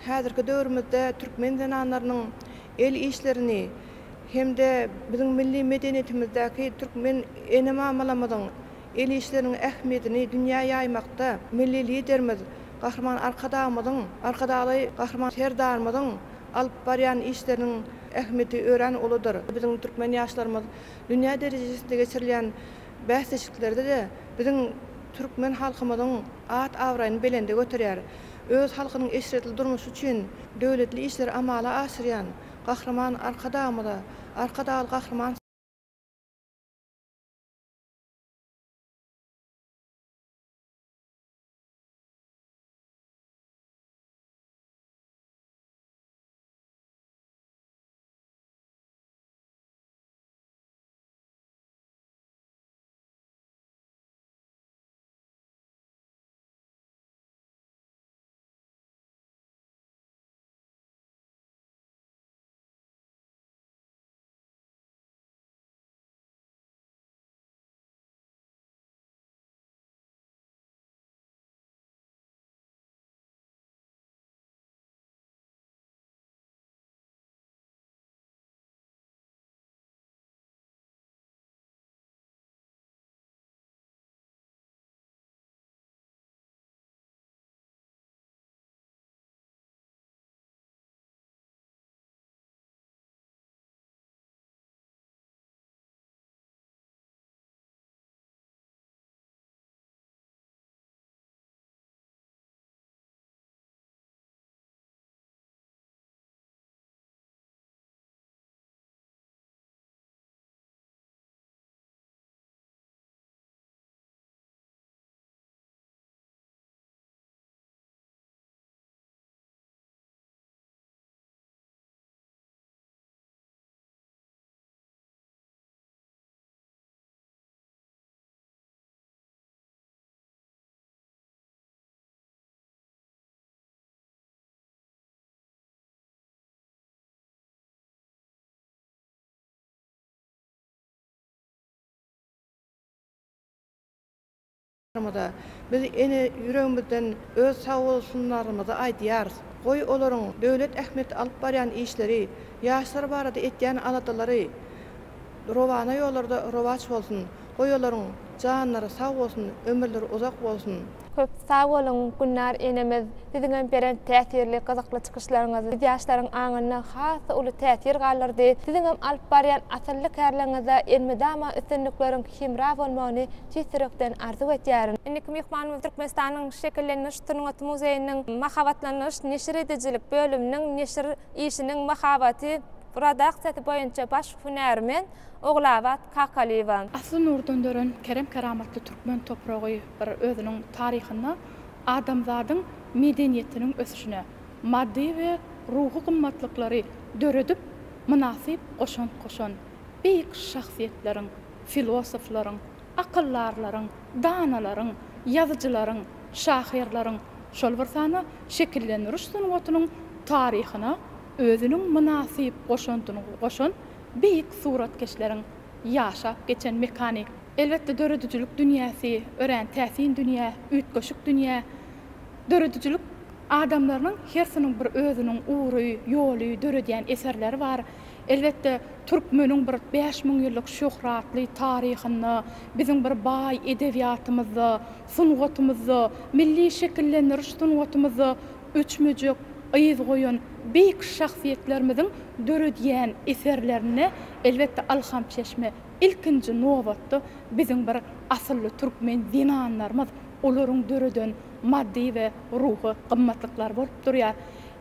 häzirki döwrümizde türkmen zenanlarynyň el işlerini hem-de biziň milli medeniýetimizdäki türkmen ene-mamalarymyzyň el işleriniň ähmiýetini dünýä ýaýmakda Milli Liderimiz Gahryman Arkadagymyzyň, Arkadagly Gahryman Serdarymyzyň alyp barýan işleriniň ähmiýeti örän uludyr. Biziň türkmen ýaşlarymyz dünýä derejesinde geçirilýän bäsleşiklerde-de biziň türkmen halkymyzyň at-abraýyny belende göterýär. Öz halkynyň eşretli durmuşy üçin döwletli işleri amala aşyrýan Gahryman Arkadagymyza, Arkadagly Gahryman Serdarymyza biz ene ýüregimizden öz sagbolsunlarymyzy aýdýarys. Goý, olaryň döwlet ähmiýetli alyp barýan işleri, ýaşlar barada etýän aladalary rowana ýollarda rowaç bolsun! Goý, olaryň janlary sag bolsun, ömürleri uzak bolsun! Köp sag boluň Gülnar enemiz siziňem beren täsirli gyzykly çykyşlaryňyz biz ýaşlaryň aňynda has-da uly täsir galdyrdy. Siziňem alyp barýan asylly kärleriňizde elmydama üstünlikleriň hemra bolmagyny tüýs ýürekden arzuw etýärin. Indiki myhmanymyz Türkmenistanyň Şekillendiriş sungaty muzeýiniň mahabatlandyryş neşir edijilik bölüminiň neşir işiniň mahabaty redaksiýasy boýunça baş hünärmen Ogulabat Kakalyýewa. Asly nurdan dörän kerem-keramatly türkmen topragy bir özüniň taryhynda adamzadyň medeniýetiniň ösüşine maddy we ruhy gymmatlyklary döredip mynasyp goşant goşan beýik şahsyýetleriň, filosoflaryň, akyldarlaryň, danalaryň, ýazyjylaryň, şahyrlaryň, şol bir sanda şekillendiriş sungatynyň taryhyna özüniň mynasyp goşandyny goşan beýik suratkeşleriň ýaşap geçen mekany. Elbetde, döredijilik dünýäsi örän täsin dünýä, üýtgeşik dünýä. Döredijilik adamlarynyň hersiniň bir özüniň ugry, ýoly, döredýän eserleri bar. Elbetde, türkmeniň bir 5000 ýyllyk şöhratly taryhynda, biziň bir baý edebiýatymyzda, sungatymyzda, milli şekillendiriş sungatymyzda öçmejek yz goýan beýik şahsyýetlerimiziň döredýän eserlerinde, elbetde, ylham çeşme ilkinji nobatda biziň bir asylly türkmen zenanlarymyz, olaryň döreden maddy we ruhy gymmatlyklary bolup durýar.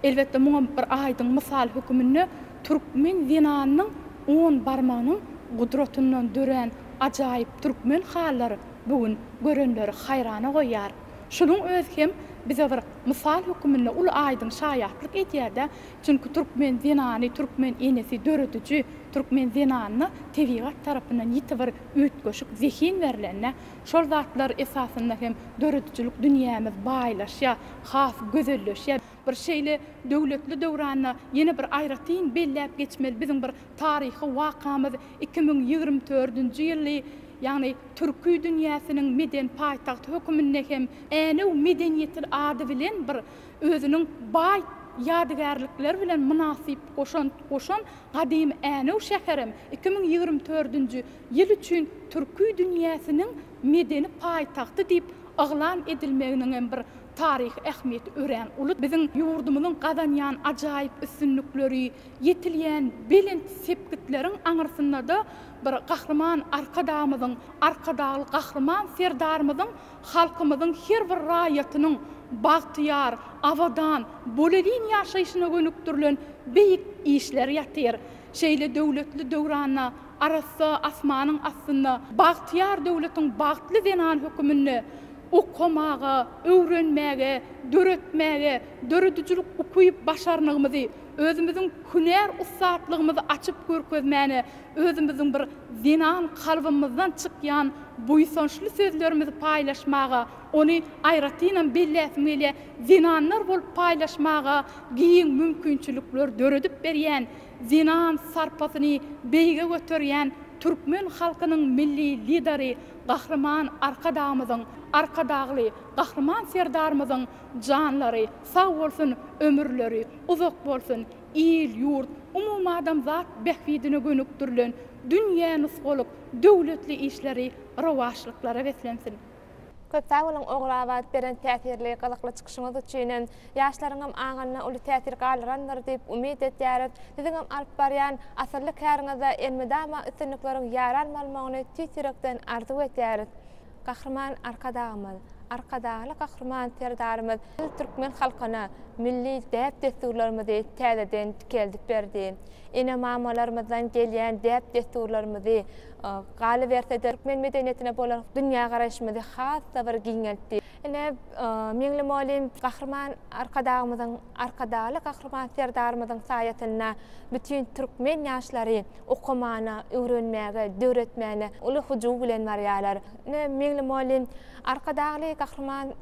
Elbetde, muňa bir aýdyň mysal höküminde türkmen zenanynyň on barmagynyň gudratyndan dörän ajaýyp türkmen halylary bu gün görenleri haýrana goýýar. Şunuň özi hem bize bir mysal höküminde uly aýdyň şaýatlyk edýär-de. Çünki türkmen zenany, türkmen enesi dörediji, türkmen zenanyna tebigat tarapyndan ýiti bir üýtgeşik zehin berlende, şol zatlar esasynda hem döredijilik dünýämiz baýlaşýar, has gözelleşýär. Bir şeýle döwletli döwranda ýene bir aýratyn belläp geçmeli biziň bir taryhy wakamyz 2024-nji ýyly, ýagny türki dünýäsiniň medeni paýtagty höküminde hem Änew medeniýeti ady bilen bir özüniň baý ýadygärlikleri bilen mynasyp goşant goşan gadymy Änew şäherem 2024-nji ýyl üçin türki dünýäsiniň medeni paýtagty diýip yglan edilmeginiň hem bir taryhy ähmiýeti örän uly. Biziň ýurdumyzyň gazanýan ajaýyp üstünlikleri, ýetilýän belent sepgitleriň aňyrsynda-da bir Gahryman Arkadagymyzyň, Arkadagly Gahryman Serdarymyzyň halkymyzyň her bir raýatynyň bagtyýar, abadan, bolelin ýaşaýşyna gönükdirilen beýik işler ýatyr. Şeýle döwletli döwranda, arassa asmanyň astynda bagtyýar döwletiň bagtly zenany höküminde okamaga, öwrenmäge, döretmäge, döredijilik ukyp-başarnygymyzy, özümiziň hünär ussatlygymyzy açyp görkezmäne, özümiziň bir zenan kalbymyzdan çykýan buýsançly sözlerimizi paýlaşmaga, ony aýratynam belläsim gelýär, zenanlar bolup paýlaşmaga giň mümkinçilikler döredip berýän, zenan sarpasyny beýige göterýän türkmen halkynyň Milli Lideri Gahryman Arkadagymyzyň, Arkadagly Gahryman Serdarymyzyň janlary sag bolsun, ömürleri uzak bolsun, il-ýurt, umumadamzat bähbidine gönükdirilen dünýä nusgalyk döwletli işleri rowaçlyklara beslensin! Köp sag boluň Ogulabat beren täsirli gyzykly çykyşyňyz üçinem. Ýaşlaryňam aňynda uly täsir galdyrandyr diýip umyt etýäris. Siziňem alyp barýan asylly käriňizde elmydama üstünlikleriň ýaran bolmagyny tüýs ýürekden arzuw etýäris. Gahryman Arkadagymyz, Arkadagly Gahryman Serdarymyz biz türkmen halkyna milli däp-dessurlarymyzy täzeden dikeldip berdi. Ene-mamalarymyzdan gelýän däp-dessurlarymyzy, galyberse-de, türkmen medeniýetine bolan dünýägaraýşymyzy has-da bir giňeltdi. Ine, Meňli mugallym Gahryman Arkadagymyzyň, Arkadagly Gahryman Serdarymyzyň saýasynda bütin türkmen ýaşlary okamana, öwrenmäge, döretmäne uly hyjuw bilen barýarlar. Ine, Meňli mugallym Arkadagly Gahryman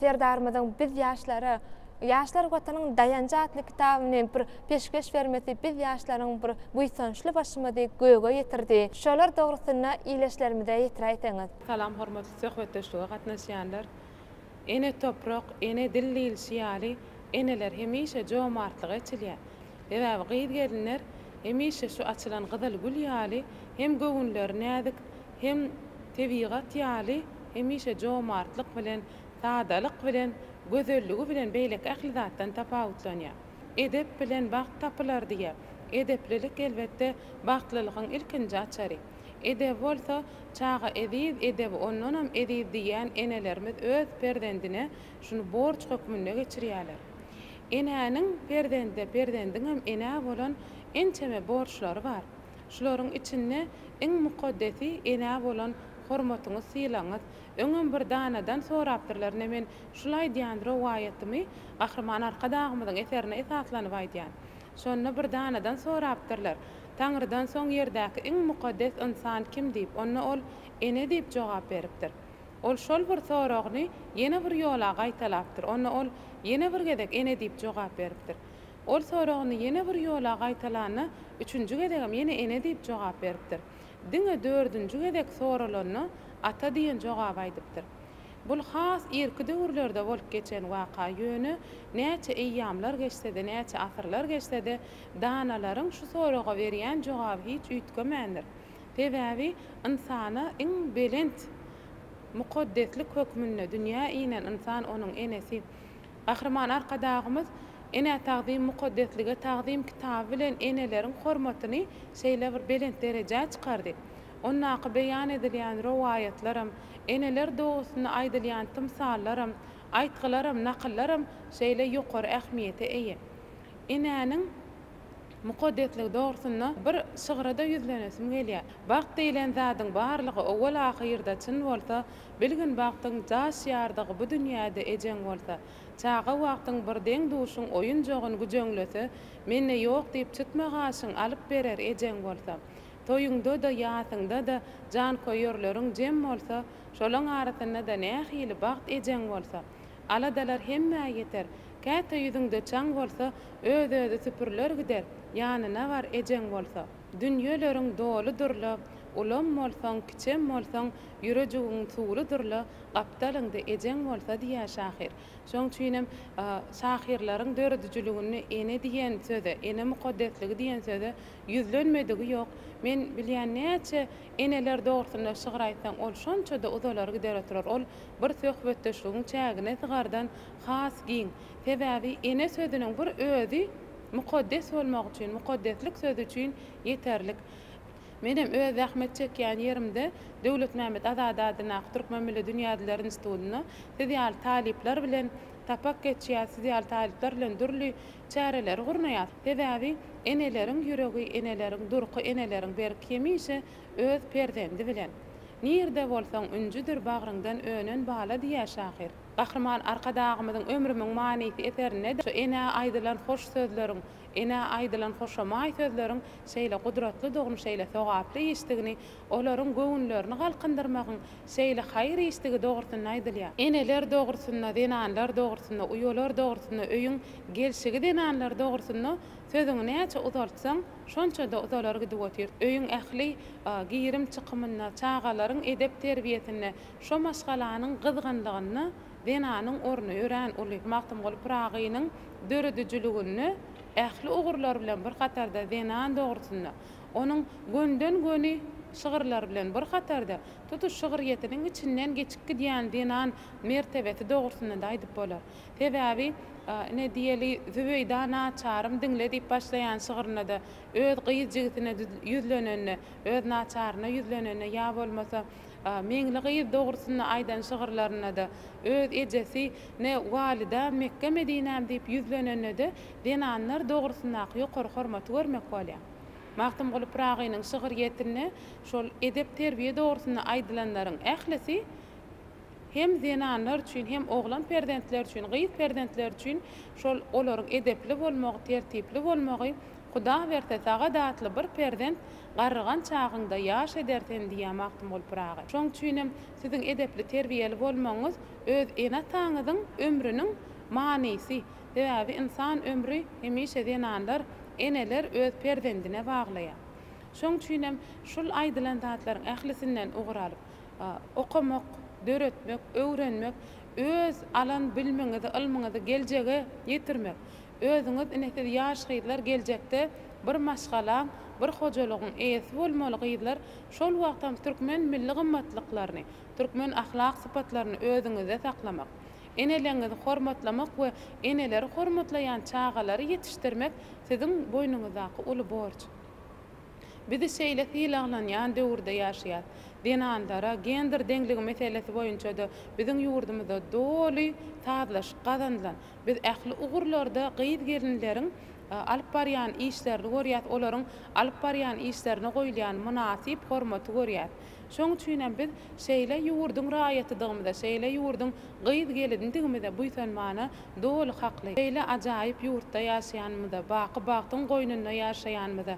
Serdarymyzyň biz ýaşlara Ýaşlar Watanyň daýanjy atly kitabyny bir peşgeş bermesi biz ýaşlaryň bir buýsançly başymyzy göge ýetirdi. Şolar dogrusynda ildeşlerimize ýetiräýseňiz. Salam hormatly söhbetdeşlige gatnaşýanlar. Ene toprak, ene dil diýlişi ýaly, eneler hemişe jomartlyga eçilýär. Sebäbi gyz-gelinler hemişe şu açylan gyzyl gül ýaly hem göwünleri näzik, hem tebigat ýaly hemişe jomartlyk bilen. Sadalyk bilen, gözelligi bilen beýleki ähli zatdan tapawutlanýar. Edep bilen bagt tapylar diýýär. Edeplilik, elbetde, bagtlylygyň ilkinji açary. Edebi bolsa, çaga eziz, edebi ondanam eziz diýýän enelerimiz öz perzendine şuny borç hökmünde geçirýärler. Enäniň perzende, perzendiňem enä bolan ençeme borçlary bar. Şularyň içinde iň mukaddesi enä bolan hormatyňyz, sylagyňyz. Öňem bir danadan sorapdyrlar, ine men şul aýdýan rowaýatymy Gahryman Arkadagymyzyň eserine esaslanyp aýdýan. Şonda bir danadan sorapdyrlar, Taňrydan soň ýerdäki iň mukaddes ynsan kim diýip, onda ol, Ene diýip jogap beripdir. Ol şol bir soragyny ýene bir ýola gaýtalapdyr, onda ol ýene bir gezek ene diýip jogap beripdir. Ol soragyny ýene bir ýola gaýtalanda, üçünji gezegem ýene ene diýip jogap beripdir. Diňe dördünji gezek soralanda ata diýen jogaby aýdypdyr. Bul has irki döwürlerde bolup geçen waka, ýöne näçe eýýamlar geçse-de, näçe asyrlar geçse-de, danalaryň şu soraga berýän jogaby hiç üýtgemändir. Sebäbi ynsana iň belent mukaddeslik hökmünde dünýä inen ynsan onuň enesi. Gahryman Arkadagymyz Enä tagzym, mukaddeslige tagzym kitaby bilen eneleriň hormatyny şeýle bir belent derejä çykardy. Ondaky beýan edilýän rowaýatlaram, eneler dogrusynda aýdylýan tymsallaram, aýtgylaram, nakyllaram şeýle ýokary ähmiýete eýe. Enäniň mukaddesligi dogrusynda bir şygra-da ýüzlenesim gelýär. Bagt diýlen zadyň barlygy owal-ahyrda çyn bolsa, bilgin bagtyň jaş ýardygy bu dünýäde ejeň bolsa. Çaga wagtyň bir deň-duşuň oýunjagyn güjeňlese, mende ýok diýip çytma gaşyň alyp berer ejeň bolsa. Toýuňda-da, ýasyňda-da janköýerleriň jem bolsa, şolaň arasynda-da nähili bagt ejeň bolsa. Aladalar hemmä ýeter. Käte ýüzüňde çaň bolsa, öz-özi süpüriler gider, ýanyna bar ejeň bolsa. Dünýeleriň doludyr-la, ulam bolsaň, kiçem bolsaň, ýürejigiň suwludyr-la, gapdalyňda ejeň bolsa diýýär şahyr. Şoň üçinem şahyrlaryň döredijiliginde ene diýen söze, ene mukaddesligi diýen söze ýüzlenmedigi ýok. Men bilýän näçe eneler dogrusynda şygyr aýtsaň, ol şonça-da uzalar gider oturar. Ol bir söhbetdeşligiň çägine sygardan has giň. Sebäbi ene sözüniň bir özi mukaddes bolmak üçin, mukaddeslik sözi üçin ýeterlik. Menem öz zähmet çekýän ýerimde, Döwletmämmet Azady adyndaky Türkmen milli dünýä dilleri institutynda siz ýaly talyplar bilen sapak geçýäs, siz ýaly talyplar bilen dürli çäreleri gurnaýas. Sebäbi eneleriň ýüregi, eneleriň durky, eneleriň berki hemişe öz perzendi bilen. Nirde bolsaň, ünjüdir bagryňdan önen bala diýýär şahyr. Gahryman Arkadagymyzyň Ömrümiň manysy eserinde-de şu enä aýdylan hoş sözleriň, enä aýdylan hoşamaý sözleriň şeýle gudratlydygyny, şeýle sogaply işdigini, olaryň göwünlerini galkyndyrmagyň şeýle haýyr işdigi dogrusynda aýdylýar. Eneler dogrusynda, zenanlar dogrusynda, uýalar dogrusynda, öýüň gelşigi zenanlar dogrusynda sözüňi näçe uzaltsaň, şonça-da uzalar gidip otyr. Öýüň ähli girim-çykymynda, çagalaryň edep-terbiýesinde, şo maşgalanyň gyzgynlygynda zenanyň orny örän uly. Magtymguly Pyragynyň döredijiliginde ähli ugurlar bilen bir hatarda zenan dogrusynda, onuň gönden-göni şygyrlary bilen bir hatarda, tutuş şygryýetiniň içinden geçip gidýän zenan mertebesi dogrusynda-da aýdyp bolar. Sebäbi, ine, diýeli, Zübeýda naçarym diňle diýip başlaýan şygrynda-da öz gyz jigisine ýüzlenende, öz naçaryna ýüzlenende ýa bolmasa Meňli gyz dogrusynda aýdan şygyrlarynda-da, öz ejesi ne Walidäm, Mekge-Medinäm diýip ýüzlenende-de zenanlar dogrusyndaky ýokary hormaty görmek bolýar. Magtymguly Pyragynyň şygryýetinde şol edep-terbiýe dogrusynda aýdylanlaryň ählisi hem zenanlar üçin, hem oglan perzentler üçin, gyz perzentler üçin şol olaryň edepli bolmagy, tertipli bolmagy, Huda berse saga datly bir perzent garrygan çagyňda ýaş eder seni diýýär Magtymguly Pyragy. Şoň üçinem siziň edepli terbiýeli bolmagyňyz öz ene-ataňyzyň ömrüniň manysy. Sebäbi ynsan ömri hemişe zenanlar, eneler öz perzendine baglaýar. Şoň üçinem şul aýdylan zatlaryň ählisinden ugur alyp, okamak, döretmek, öwrenmek, öz alan bilmiňizi, ylmyňyzy geljege ýetirmek, özüňiz ine siz ýaş gyzlar geljekde bir maşgalaň, bir hojalygyň eýesi bolmaly gyzlar, şol wagtam türkmen milli gymmatlyklaryny, türkmen ahlak sypatlaryny özüňizde saklamak. Eneleňizi hormatlamak we eneleri hormatlaýan çagalary ýetişdirmek siziň boýnuňyzdaky uly borç. Bizi şeýle sylaglanýan döwürde ýaşaýas. Zenanlara gender deňligi meselesi boýunça-da biziň ýurdumyzda doly sazlaşyk gazanylan. Biz ähli ugurlarda gyz-gelinleriň alyp barýan işlerini görýäs, olaryň alyp barýan işlerine goýulýan mynasyp hormaty görýäs. Şoň üçin hem biz şeýle ýurduň raýatydygymyza, şeýle ýurduň gyz-gelinidigimize buýsanmana doly hakly. Şeýle ajaýyp ýurtda ýaşaýanymyza, baky bagtyň goýnunda ýaşaýanymyza,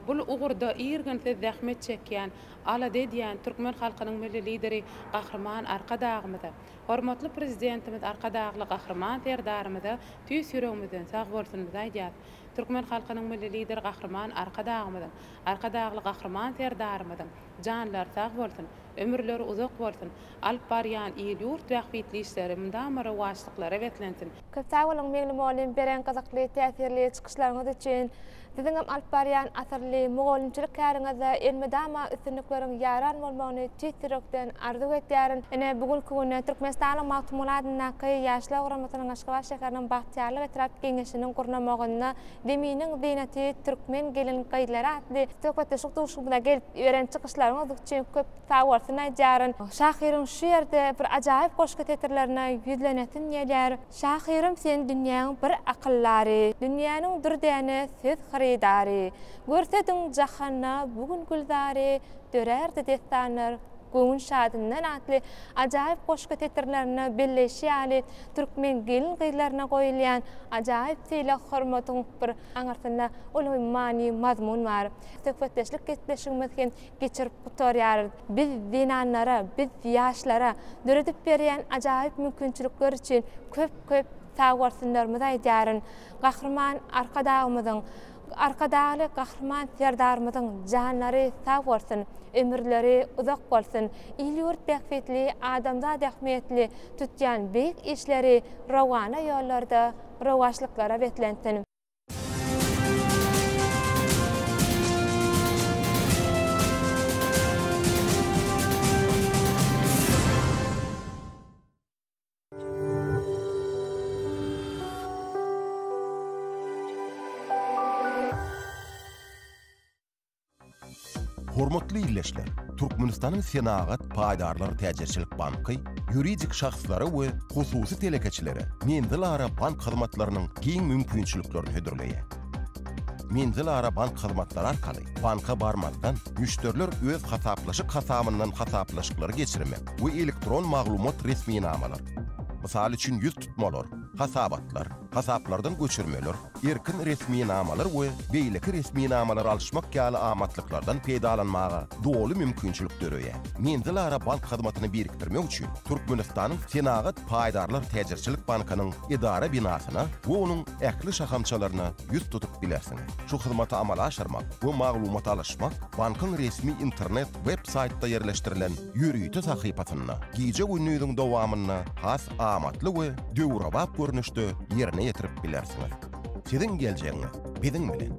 bul ugurda irginsiz zähmet çekýän, alada edýän türkmen halkynyň Milli Lideri Gahryman Arkadagymyza, hormatly Prezidentimiz Arkadagly Gahryman Serdarymyza tüýs ýüregimizden sagbolsunymyzy aýdýarys. Türkmen halkynyň Milli Lideri Gahryman Arkadagymyzyň, Arkadagly Gahryman Serdarymyzyň janlary sag bolsun, ömürleri uzak bolsun, alyp barýan il-ýurt bähbitli işleri mydama rowaçlyklara beslensin! Köp sag boluň Meňli mugallym beren gyzykly täsirli çykyşlaryňyz üçin. Siziňem alyp barýan asyrly mugallymçylyk käriňizde elmydama üstünlikleriň ýaran bolmagyny tüýs ýürekden arzuw etýärin. Ine bu günki günde Türkmenistanyň Magtymguly adyndaky Ýaşlar guramasynyň Aşgabat şäheriniň Bagtyýarlyk etrap Geňeşiniň gurnamagynda Zeminiň zynaty türkmen gelin gyzlary atly söhbetdeşlik duşuşygymyza gelip beren çykyşlaryňyz üçin köp sagbolsun aýdýaryn. Şahyryň şu ýerde bir ajaýyp goşgy setirlerine ýüzlenesim gelýär. Şahyrym sen dünýäň bir akyldary, Dünýäniň dürdäne söz hyrydary. Görsediň jahanda bu gün gülzary, Dörärdi dessanlar göwün şadyndan atly ajaýyp goşgy setirlerinde belleýşi ýaly, türkmen gelin-gyzlaryna goýulýan ajaýyp sylag-hormatyň bir aňyrsynda uly many-mazmun bar. Söhbetdeşlik gepleşigimiz hem geçirip gutarýarys. Biz zenanlara, biz ýaşlara döredip berýän ajaýyp mümkinçilikler üçin köp-köp sagbolsunlarymyzy aýdýaryn. Gahryman Arkadagymyzyň, Arkadagly Gahryman Serdarymyzyň janlary sag bolsun, ömürleri uzak bolsun, il-ýurt bähbitli, adamzat ähmiýetli tutýan beýik işleri rowana ýollarda rowaçlyklara beslensin! Hormatly ildeşler! Türkmenistanyň Senagat paýdarlar täjirçilik banky ýuridik şahslara we hususy telekeçilere menzilara bank hyzmatlarynyň giň mümkinçiliklerini hödürleýär. Menzilara bank hyzmatlary arkaly banka barmazdan, müşderiler öz hasaplaşyk hasabyndan hasaplaşyklary geçirmek we elektron maglumat resminamalar, mysal üçin ýüztutmalar, hasabatlar, hasaplardan göçürmeler, erkin resminamalar we beýleki resminamalary alyşmak ýaly amatlyklardan peýdalanmaga doly mümkinçilik döreýär. Menzilara bank hyzmatyny birikdirmek üçin Türkmenistanyň Senagat paýdarlar täjirçilik bankynyň edara binasyna we onuň ähli şahamçalaryna ýüz tutup bilersiňiz. Şu hyzmaty amala aşyrmak we maglumat alyşmak bankyň resmi internet web-saýtda ýerleşdirilen ýörite sahypasynda gije-gündiziň dowamynda has amatly we döwrebap görnüşde ýerine ýetirip bilersiňiz. Siziň geljegiňiz biziň bilen!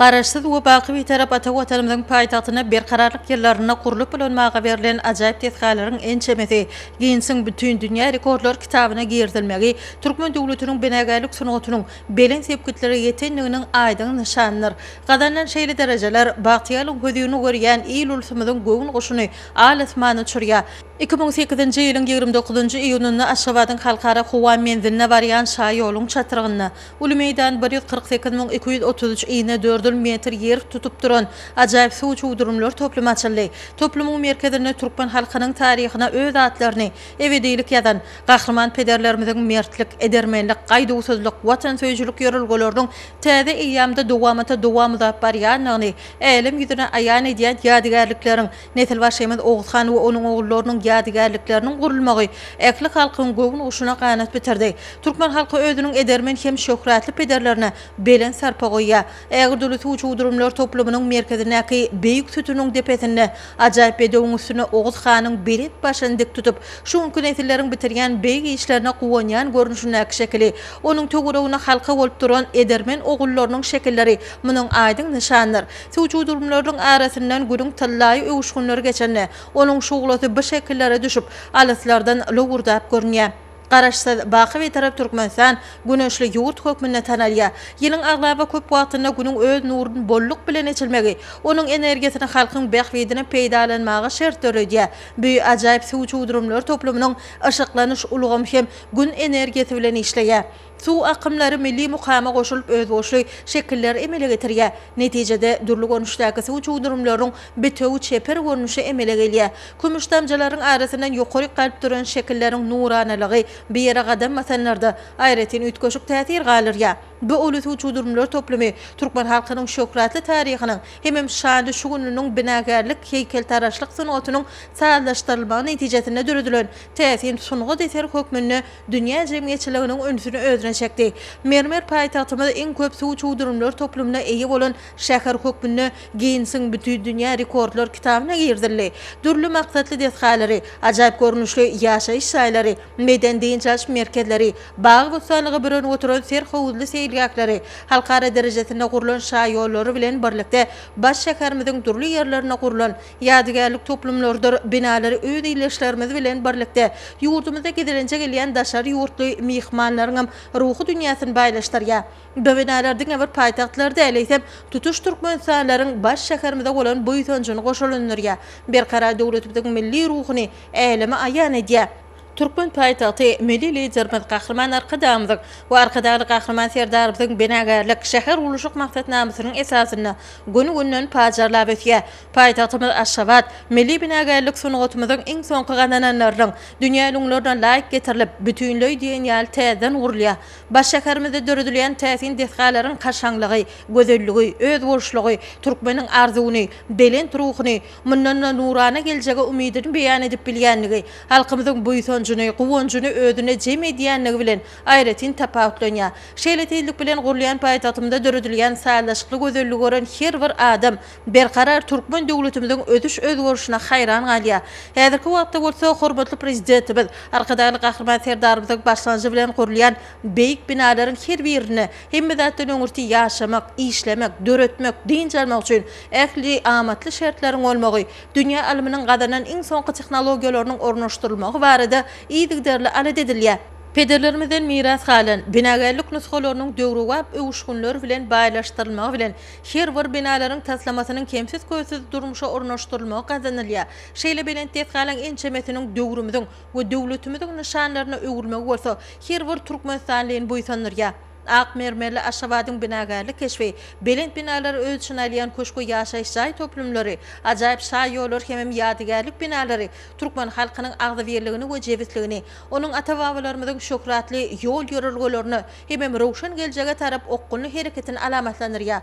Garaşsyz we baky Bitarap ata Watanymyzyň paýtagtynda Berkararlyk ýyllarynda gurlup ulanmaga berlen ajaýyp desgalaryň ençemesi Ginnesiň Bütindünýä rekordlar kitabyna girizilmegi türkmen döwletiniň binagärlik sungatynyň belent sepgitlere ýetendiginiň aýdyň nyşanydyr. Gazanylan şeýle derejeler bagtyýarlygyň hözirini görýän il-ulsumyzyň göwün guşuny al-asmana uçurýar. 2008-nji ýylyň 29-njy iýunynda Aşgabadyň Halkara howa menziline barýan şaýoluň çatrygynda Uly meýdan 148 233 inedördül metr ýer tutup duran ajaýyp suw çuwdurymlar toplumy açyldy. Toplumyň merkezinde türkmen halkynyň taryhyna öz atlaryny ebedilik ýazan gahryman pederlerimiziň mertlik, edermenlik, gaýduwsyzlyk, watansöýüjilik ýörelgeleriniň täze eýýamda dowamata dowam uzap barýandygyny älem ýüzüne aýan edýän ýadygärlikleriň Nesilbaşymyz Oguz han we onuň ogullarynyň ýadygärlikleriniň gurulmagy ähli halkyň göwün guşuna ganat bitirdi. Türkmen halky özüniň edermen hem şöhratly pederlerine belent sarpa goýýar. Ägirt uly suw çuwdurymlar toplumynyň merkezindäki beýik sütüniň depesinde ajaýyp bedewiň üstünde Oguz hanyň belent başyny dik tutup, şu günki nesilleriň bitirýän beýik işlerine guwanýan görnüşindäki şekili, onuň töwereginde halka bolup duran edermen ogullarynyň şekilleri munuň aýdyň nyşanydyr. Suw çuwdurymlarynyň arasyndan Günüň tyllaýy öwüşginleri geçende, onuň şuglasy bu şekillere düşüp, alyslardan lowurdap görünýär. Garaşsyz, baky Bitarap Türkmenistan güneşli ýurt hökmünde tanalýar. Ýylyň aglaba köp wagtynda Günüň öz nuruny bolluk bilen eçilmegi, onuň energiýasyny halkyň bähbidine peýdalanmaga şert döredýär. Bu ajaýyp suw çuwdurymlar toplumynyň yşyklanyş ulgamy hem Gün energiýasy bilen işleýär. Suw akymlary milli mukama goşulyp özboluşly şekilleri emele getirýär. Netijede, dürli görnüşdäki suw çuwdurymlarynyň bitewi çeper görnüşi emele gelýär. Kümüş damjalaryň arasyndan ýokaryk galyp duran şekilleriň nuranalygy bir ýere gadam basanlarda aýratyn üýtgeşik täsir galdyrýar. Bu uly suw çuwdurymlar toplumy türkmen halkynyň şöhratly taryhynyň hemem şanly şu gününiň binagärlik heýkeltaraşlyk sungatynyň sazlaşdyrylmagy netijesinde döredilen täsin sungat eseri hökmünde dünýä jemgyýetçiliginiň ünsüni özüne çekdi. Mermer paýtagtymyz iň köp suw çuwdurymlar toplumyna eýe bolan şäher hökmünde Ginnesiň Bütindünýä rekordlar kitabyna girizildi. Dürli maksatly desgalary, ajaýyp görnüşli ýaşaýyş jaýlary, medeni-dynç alyş merkezleri, bagy-bossanlyga bürenip oturan ser howuzly seýilgähleri, halkara derejesinde gurlan şaýollary bilen birlikde baş şäherimiziň dürli ýerlerinde gurlan Ýadygärlik toplumlarydyr binalary öz ildeşlerimiz bilen birlikde, ýurdumyza gezelenje gelýän daşary ýurtly myhmanlaryňam ruhy dünýäsini baýlaşdyrýar. Bu binalar diňe bir paýtagtlar däl, eýsem, tutuş türkmenistanlylaryň baş şäherimize bolan buýsanjyny goşalandyrýar, berkarar döwletimiziň milli ruhuny äleme aýan edýär. Türkmen paýtagty Milli Liderimiz Gahryman Arkadagymyzyň we Arkadagly Gahryman Serdarymyzyň binagärlik, şähergurluşyk maksatnamasynyň esasynda gün-günden pajarlap ösýär. Paýtagtymyz Aşgabat milli binagärlik sungatymyzyň iň soňky gazananlarynyň dünýä ülňülerine laýyk getirilip, bütinleý diýen ýaly täzeden gurulýar. Baş şäherimizde döredilýän täsin desgalaryň kaşaňlygy, gözelligi, özboluşlygy türkmeniň arzuwyny, belent ruhuny, mundan-da nurana geljege umydyny beýan edip bilýänligi, halkymyzyň buýsanjyny, guwanjyny özünde jem edýänligi bilen aýratyn tapawutlanýar. Şeýle tizlik bilen gurulýan paýtagtymyzda döredilýän sazlaşykly gözelligi gören her bir adam Berkarar türkmen döwletimiziň ösüş-özgerişine haýran galýar. Häzirki wagtda bolsa hormatly Prezidentimiz Arkadagly Gahryman Serdarymyzyň başlangyjy bilen gurulýan beýik binalaryň her birinde hemme zatdan öňürti ýaşamak, işlemek, döretmek, dynç almak üçin ähli amatly şertleriň bolmagy, dünýä ylmynyň gazanan iň soňky tehnologiýalarynyň ornaşdyrylmagy barada yzygiderli alada edilýär. Pederlerimizden miras galan binagärlik nusgalarynyň döwrebap öwüşginler bilen baýlaşdyrylmagy bilen her bir binalaryň taslamasynyň kemsiz-köstsüz durmuşa ornaşdyrylmagy gazanylýar. Şeýle belent desgalaryň ençemesiniň döwrümiziň we döwletimiziň nyşanlaryna öwrülmegi bolsa her bir türkmenistanlyny buýsandyrýar. Ak mermerli Aşgabadyň binagärlik keşbi, belent binalary öz içine alýan köşk we ýaşaýyş jaý toplumlary, ajaýyp şaýollar hemem ýadygärlik binalary türkmen halkynyň agzybirligini we jebisligini, onuň ata-babalarymyzyň şöhratly ýol-ýörelgelerini hemem röwşen geljege tarap okgunly hereketini alamatlandyrýar.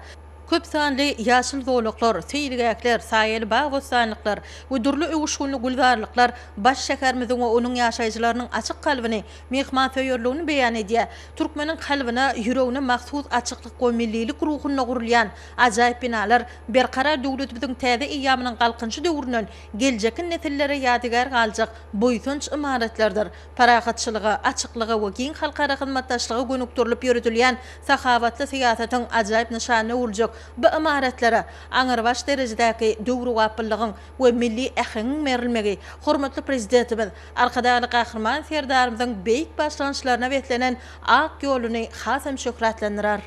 Köp sanly ýaşyl zolaklar, seýilgähler, saýaly bag-bossanlyklar we dürli öwüşginli gülzarlyklar baş şäherimiziň we onuň ýaşaýjylarynyň açyk kalbyny, myhmansöýerligini beýan edýär. Türkmeniň kalbyna, ýüregine mahsus açyklyk we millilik ruhunda gurulýan ajaýyp binalar Berkarar döwletimiziň täze eýýamynyň Galkynyşy döwründen geljekki nesillere ýadygär galjak buýsanç ymaratlardyr. Parahatçylyga, açyklyga we giň halkara hyzmatdaşlyga gönükdirilip ýöredilýän sahawatly syýasatyň ajaýyp nyşanyna öwrüljek. bu ymaratlara aňrybaş derejedäki döwrebaplylygyň we milli äheňiň berilmegi hormatly Prezidentimiz Arkadagly Gahryman Serdarymyzyň beýik başlangyçlaryna beslenen ak ýoluny hasam şöhratlandyrar.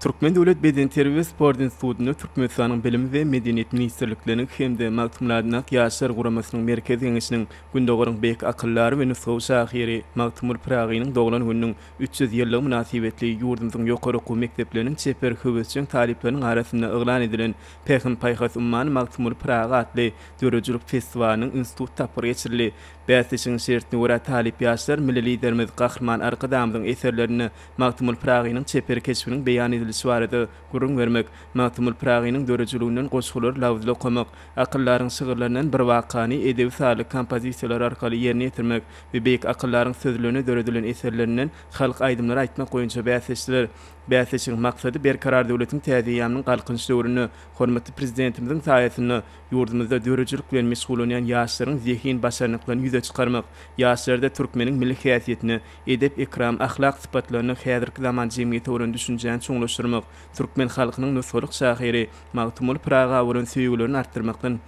Türkmen döwlet bedenterbiýe sport institutynda Türkmenistanyň Bilim we Medeniýet ministrlikleriniň hem-de Magtymguly adyndaky Ýaşlar guramasynyň Merkezi Geňeşiniň Gündogaryň beýik akyldary we nusgawy şahyry Magtymguly Pyragynyň doglan gününiň 300 ýyllygy mynasybetli ýurdumyzyň ýokary okuw mekdepleriniň çeper höwesjeň talyplarynyň arasynda yglan edilen Pähim-paýhas ummany Magtymguly Pyragy atly döredijilik festiwalynyň institut tapgyry geçirildi. Bäsleşigiň şertine görä talyp ýaşlar Milli Liderimiz Gahryman Arkadagymyzyň eserlerinde Magtymguly Pyragynyň çeper keşbiniň beýan edilişi barada gürrüň bermek, Magtymguly Pyragynyň döredijiliginden goşgulary labyzly okamak, akyldaryň şygyrlaryndan bir wakany edebi-sazly kompozisiýalar arkaly ýerine ýetirmek we beýik akyldaryň sözlerine döredilen eserlerinden halk aýdymlary aýtmak boýunça bäsleşdiler. Bäsleşigiň maksady Berkarar döwletiň täze eýýamynyň Galkynyş döwründe hormatly Prezidentimiziň saýasynda ýurdumyzda döredijilik bilen meşgullanýan ýaşlaryň zehin-başarnyklaryny ýüze çykarmak, ýaşlarda türkmeniň milli häsiýetine, edep-ekram, ahlak sypatlaryna häzirki zaman jemgyýete bolan düşünjäni çuňlaşdyrmak, türkmen halkynyň nusgalyk şahyry Magtymguly Pyraga bolan söýgülerini artdyrmakdan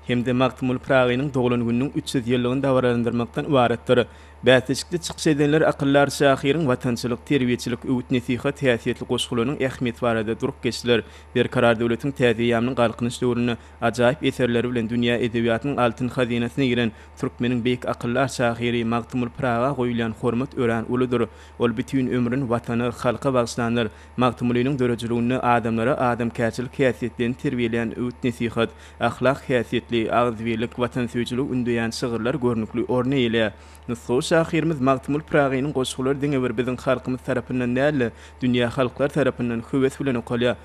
hem-de Magtymguly Pyragynyň doglan gününiň 300 ýyllygyny dabaralandyrmakdan ybaratdyr. Bäsleşikde çykyş edenler akyldar şahyryň watançylyk, terbiýeçilik, öwüt-nesihat häsiýetli goşgularynyň ähmiýeti barada durup geçdiler. Berkarar döwletiň täze eýýamynyň Galkynyş döwründe ajaýyp eserleri bilen dünýä edebiýatynyň altyn hazynasyna giren Türkmeniň beýik akyldar şahyry Magtymguly Pyraga goýulýan hormat örän uludyr. Ol bütin ömrüni Watana, halka bagyşlandyr. Magtymgulynyň döredijiliginde adamlara adamkärçilik häsiýetlerini terbiýeleýän öwüt-nesihat, ahlak häsiýetli, agzybirlik, watansöýüjilik ündeýän şygyrlar görnükli orun eýeleýär. Nusgawy şahyrymyz Magtymguly Pyragynyň goşgulary diňe bir biziň halkymyz tarapyndan däl-de, dünýä halklary tarapyndan höwes bilen okalýar.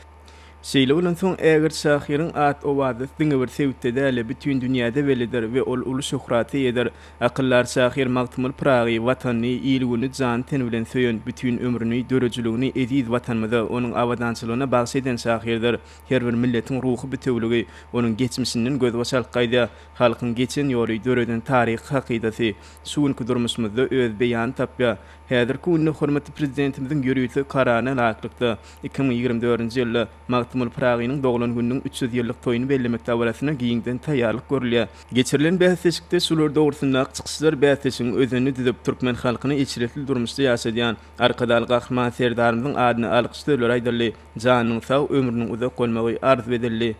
Şeýle bolansoň, ägirt şahyryň at-owazasy diňe bir sebitde däl-de, bütin dünýäde bellidir we ol uly şöhrata eýedir. Akyldar şahyr Magtymguly Pyragy Watanyny, il-gününi jany-teni bilen söýen, bütin ömrüni, döredijiligini eziz Watanymyza, onuň abadançylygyna bagyş eden şahyrdyr. Her bir milletiň ruhy bitewüligi onuň geçmişinden gözbaş alyp gaýdýar. Halkyň geçen ýoly, döreden taryhy hakydasy şu günki durmuşymyzda öz beýanyny tapýar. Häzirki günde hormatly Prezidentimiziň ýörite Kararyna laýyklykda, 2024-nji ýylda Magtymguly Pyragynyň doglan gününiň 300 ýyllyk toýuny bellemek dabarasyna giňden taýýarlyk görülýär. Geçirilen bäsleşikde şular dogrusyndaky çykyşlar bäsleşigiň özenini düzüp, türkmen halkyny eşretli durmuşda ýaşadýan Arkadagly Gahryman Serdarymyzyň adyna alkyş sözleri aýdyldy, janynyň sag, ömrüniň uzak bolmagy arzuw edildi.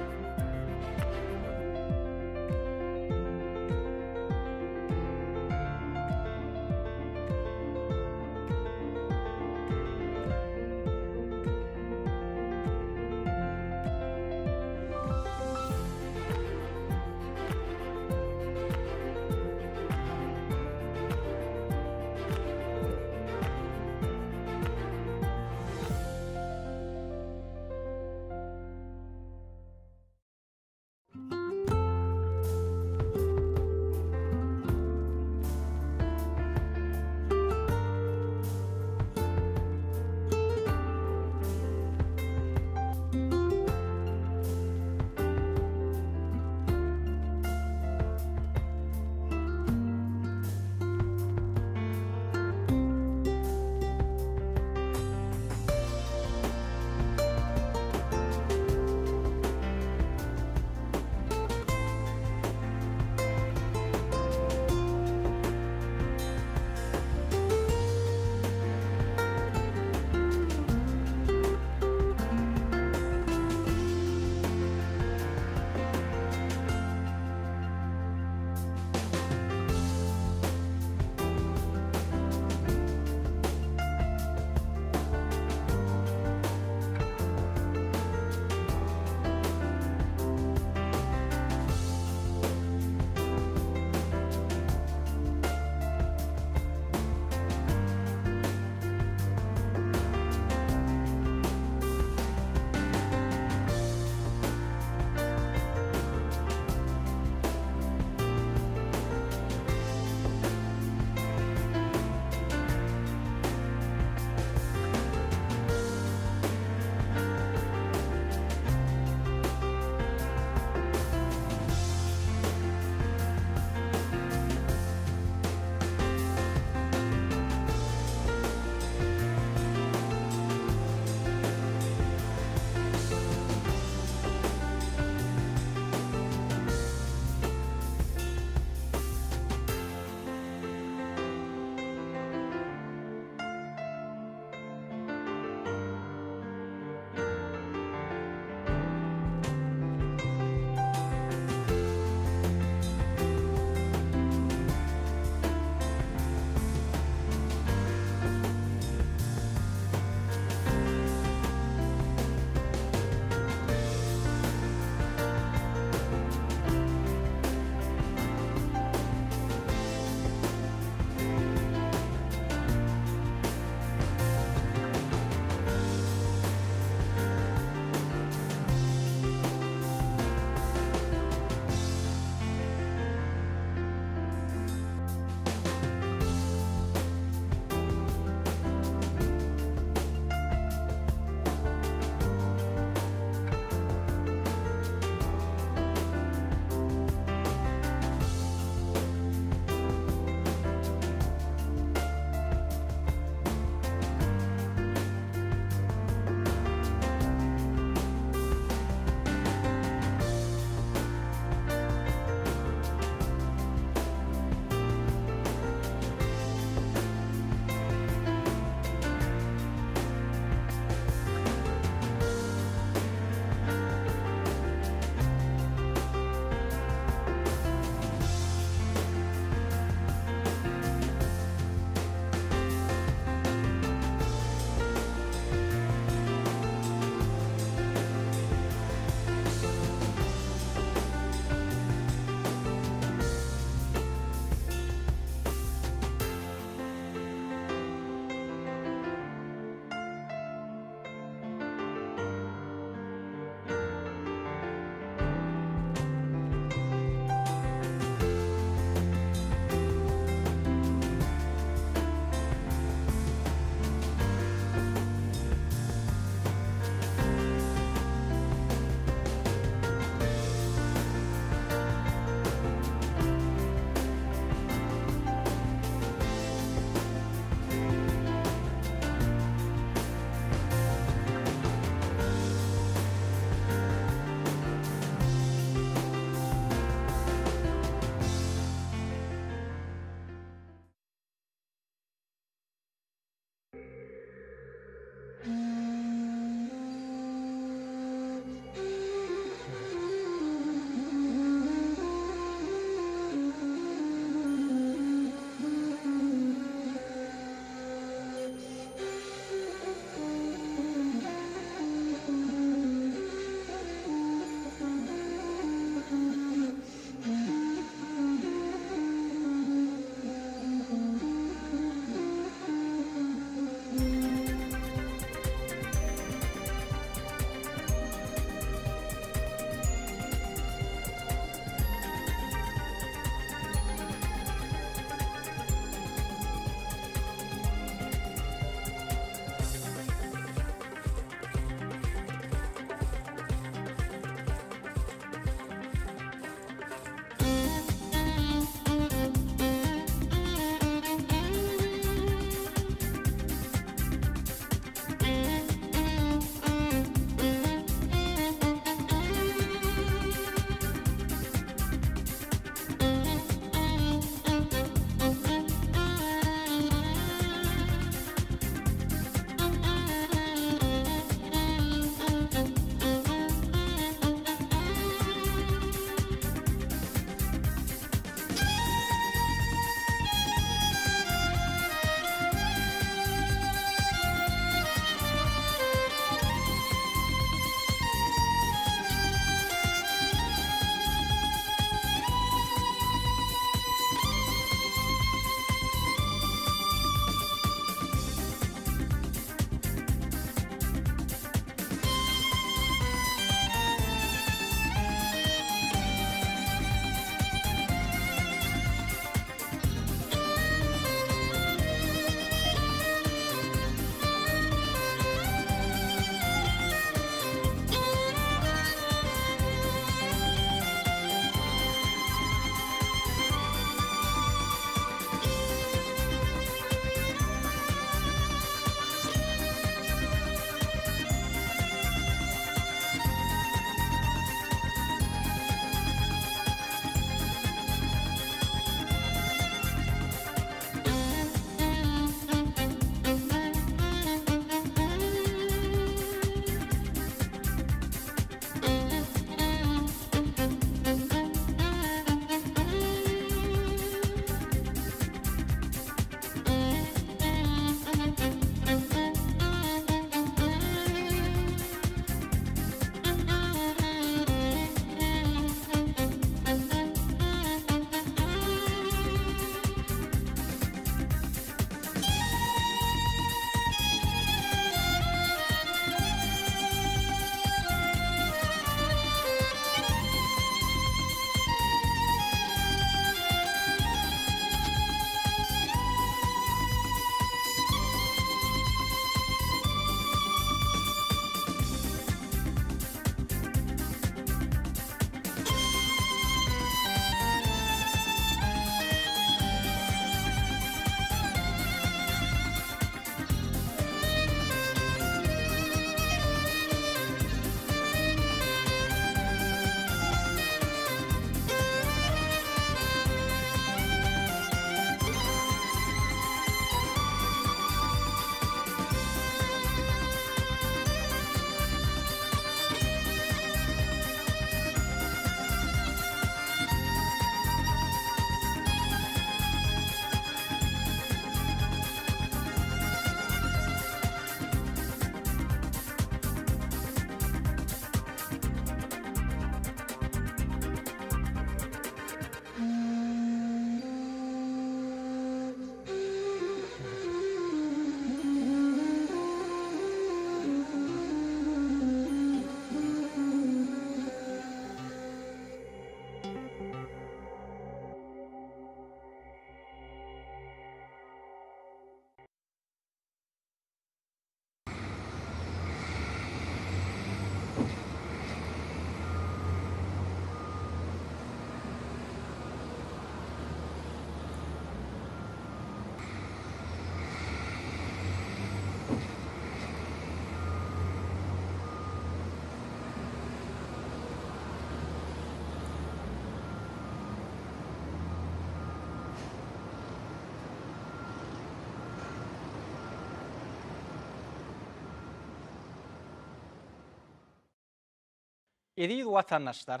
Eziz watandaşlar,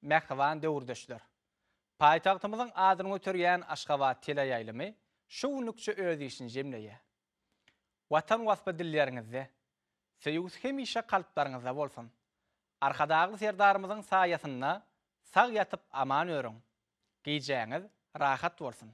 mähriban döwürdeşler! Paýtagtymyzyň adyny göterýän Aşgabat teleýaýlymy şu günlükçe öz işini jemleýär. Watan waspy dilleriňizde, söýgüsi hemişe kalplaryňyzda bolsun! Arkadagly Serdarymyzyň saýasynda sag ýatyp aman örüň! Gijäňiz rahat bolsun!